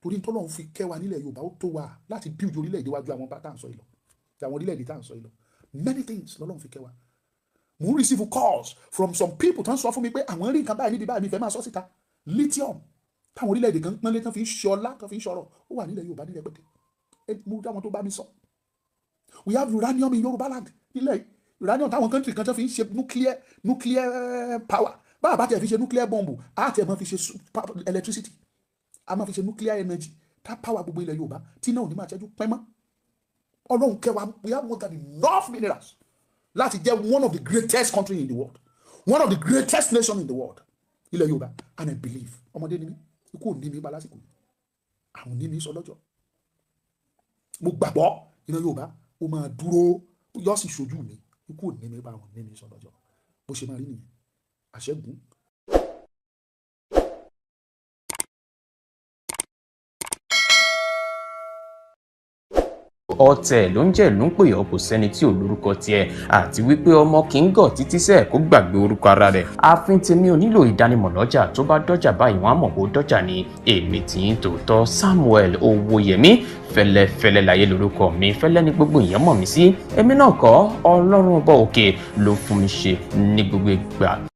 torí tọ́lọ́run fi kẹ́ wa nílẹ̀ Yorùbá, ó tó wa láti build orílẹ̀-èdè wájú àwọn bá tá à ń sọ yìí lọ, àwọn orílẹ̀-èdè tá à ń sọ yìí lọ. Many things lọ́lọ́run fi kẹ́ wa. Mo ń receive calls from some people tó ń sọ fún mi pé àwọn rí nǹkan báyìí níbi báyìí. Mi fẹ́ máa sọ síta. Lithium táwọn orílẹ̀-èdè kan pọ́nlé, tán fi ń ṣọlá, tán fi ń ṣọrọ̀, ó wà nílẹ̀ Yorùbá nílẹ̀ pẹ̀tẹ́. Mo dá wọn tó bá mi sọ. We have uranium in Yorùbá land nílẹ̀. Uranium táwọn country kan tó fi ń ṣe nuclear power. Báwa bá tẹ̀ fi ṣe nuclear bomb, á tẹ̀ máa fi ṣe electricity, a máa fi ṣe nuclear energy tá power gbogbo ilẹ̀ Yorùbá, tí náà ò ní máa ṣẹ́jú pẹ́ mọ́. Ọlọ́run kẹwàá. We have more than enough minerals láti jẹ́ one of the greatest country in the world, one of the greatest nation in the world, ilẹ̀ Yorùbá. And I believe, ọmọdé ni mí, ikú ò ní mi pa lásìkò yìí, àwọn ní mi sọ lọ́jọ́. Mo gbàgbọ́ ìran Yorùbá ó máa dúró, yóò sì ṣojú mi. Ikú ò ní mi pa, àwọn ní mi sọ lọ́jọ́. Bó ṣe máa rí nìyẹn. Àṣẹ́gun. Ọ̀tẹ̀ ló ń jẹ́ ìlú ń pè ọ́, kò sẹ́ni tí ò lórúkọ tiẹ̀, àti wípé ọmọ kì í gọ̀ títí sẹ́ẹ̀ kó gbàgbé orúkọ ara rẹ̀. Ààfin tèmi ò nílò ìdánimọ̀ lọ́jà, tó bá dọ́jà báyìí, wọ́n á mọ̀ kó dọ́jà ni. Èmi tí ń tòótọ́, Samuel Owóyẹmí Fẹ́lẹ́fẹ́lẹ́ láyé lórúkọ mi. Fẹ́lẹ́ ní gbogbo èèyàn mọ̀ mí sí. Èmi náà kọ́, Ọlọ́run ọba òkè ló fún mi ṣe ní gbogbo ìgbà.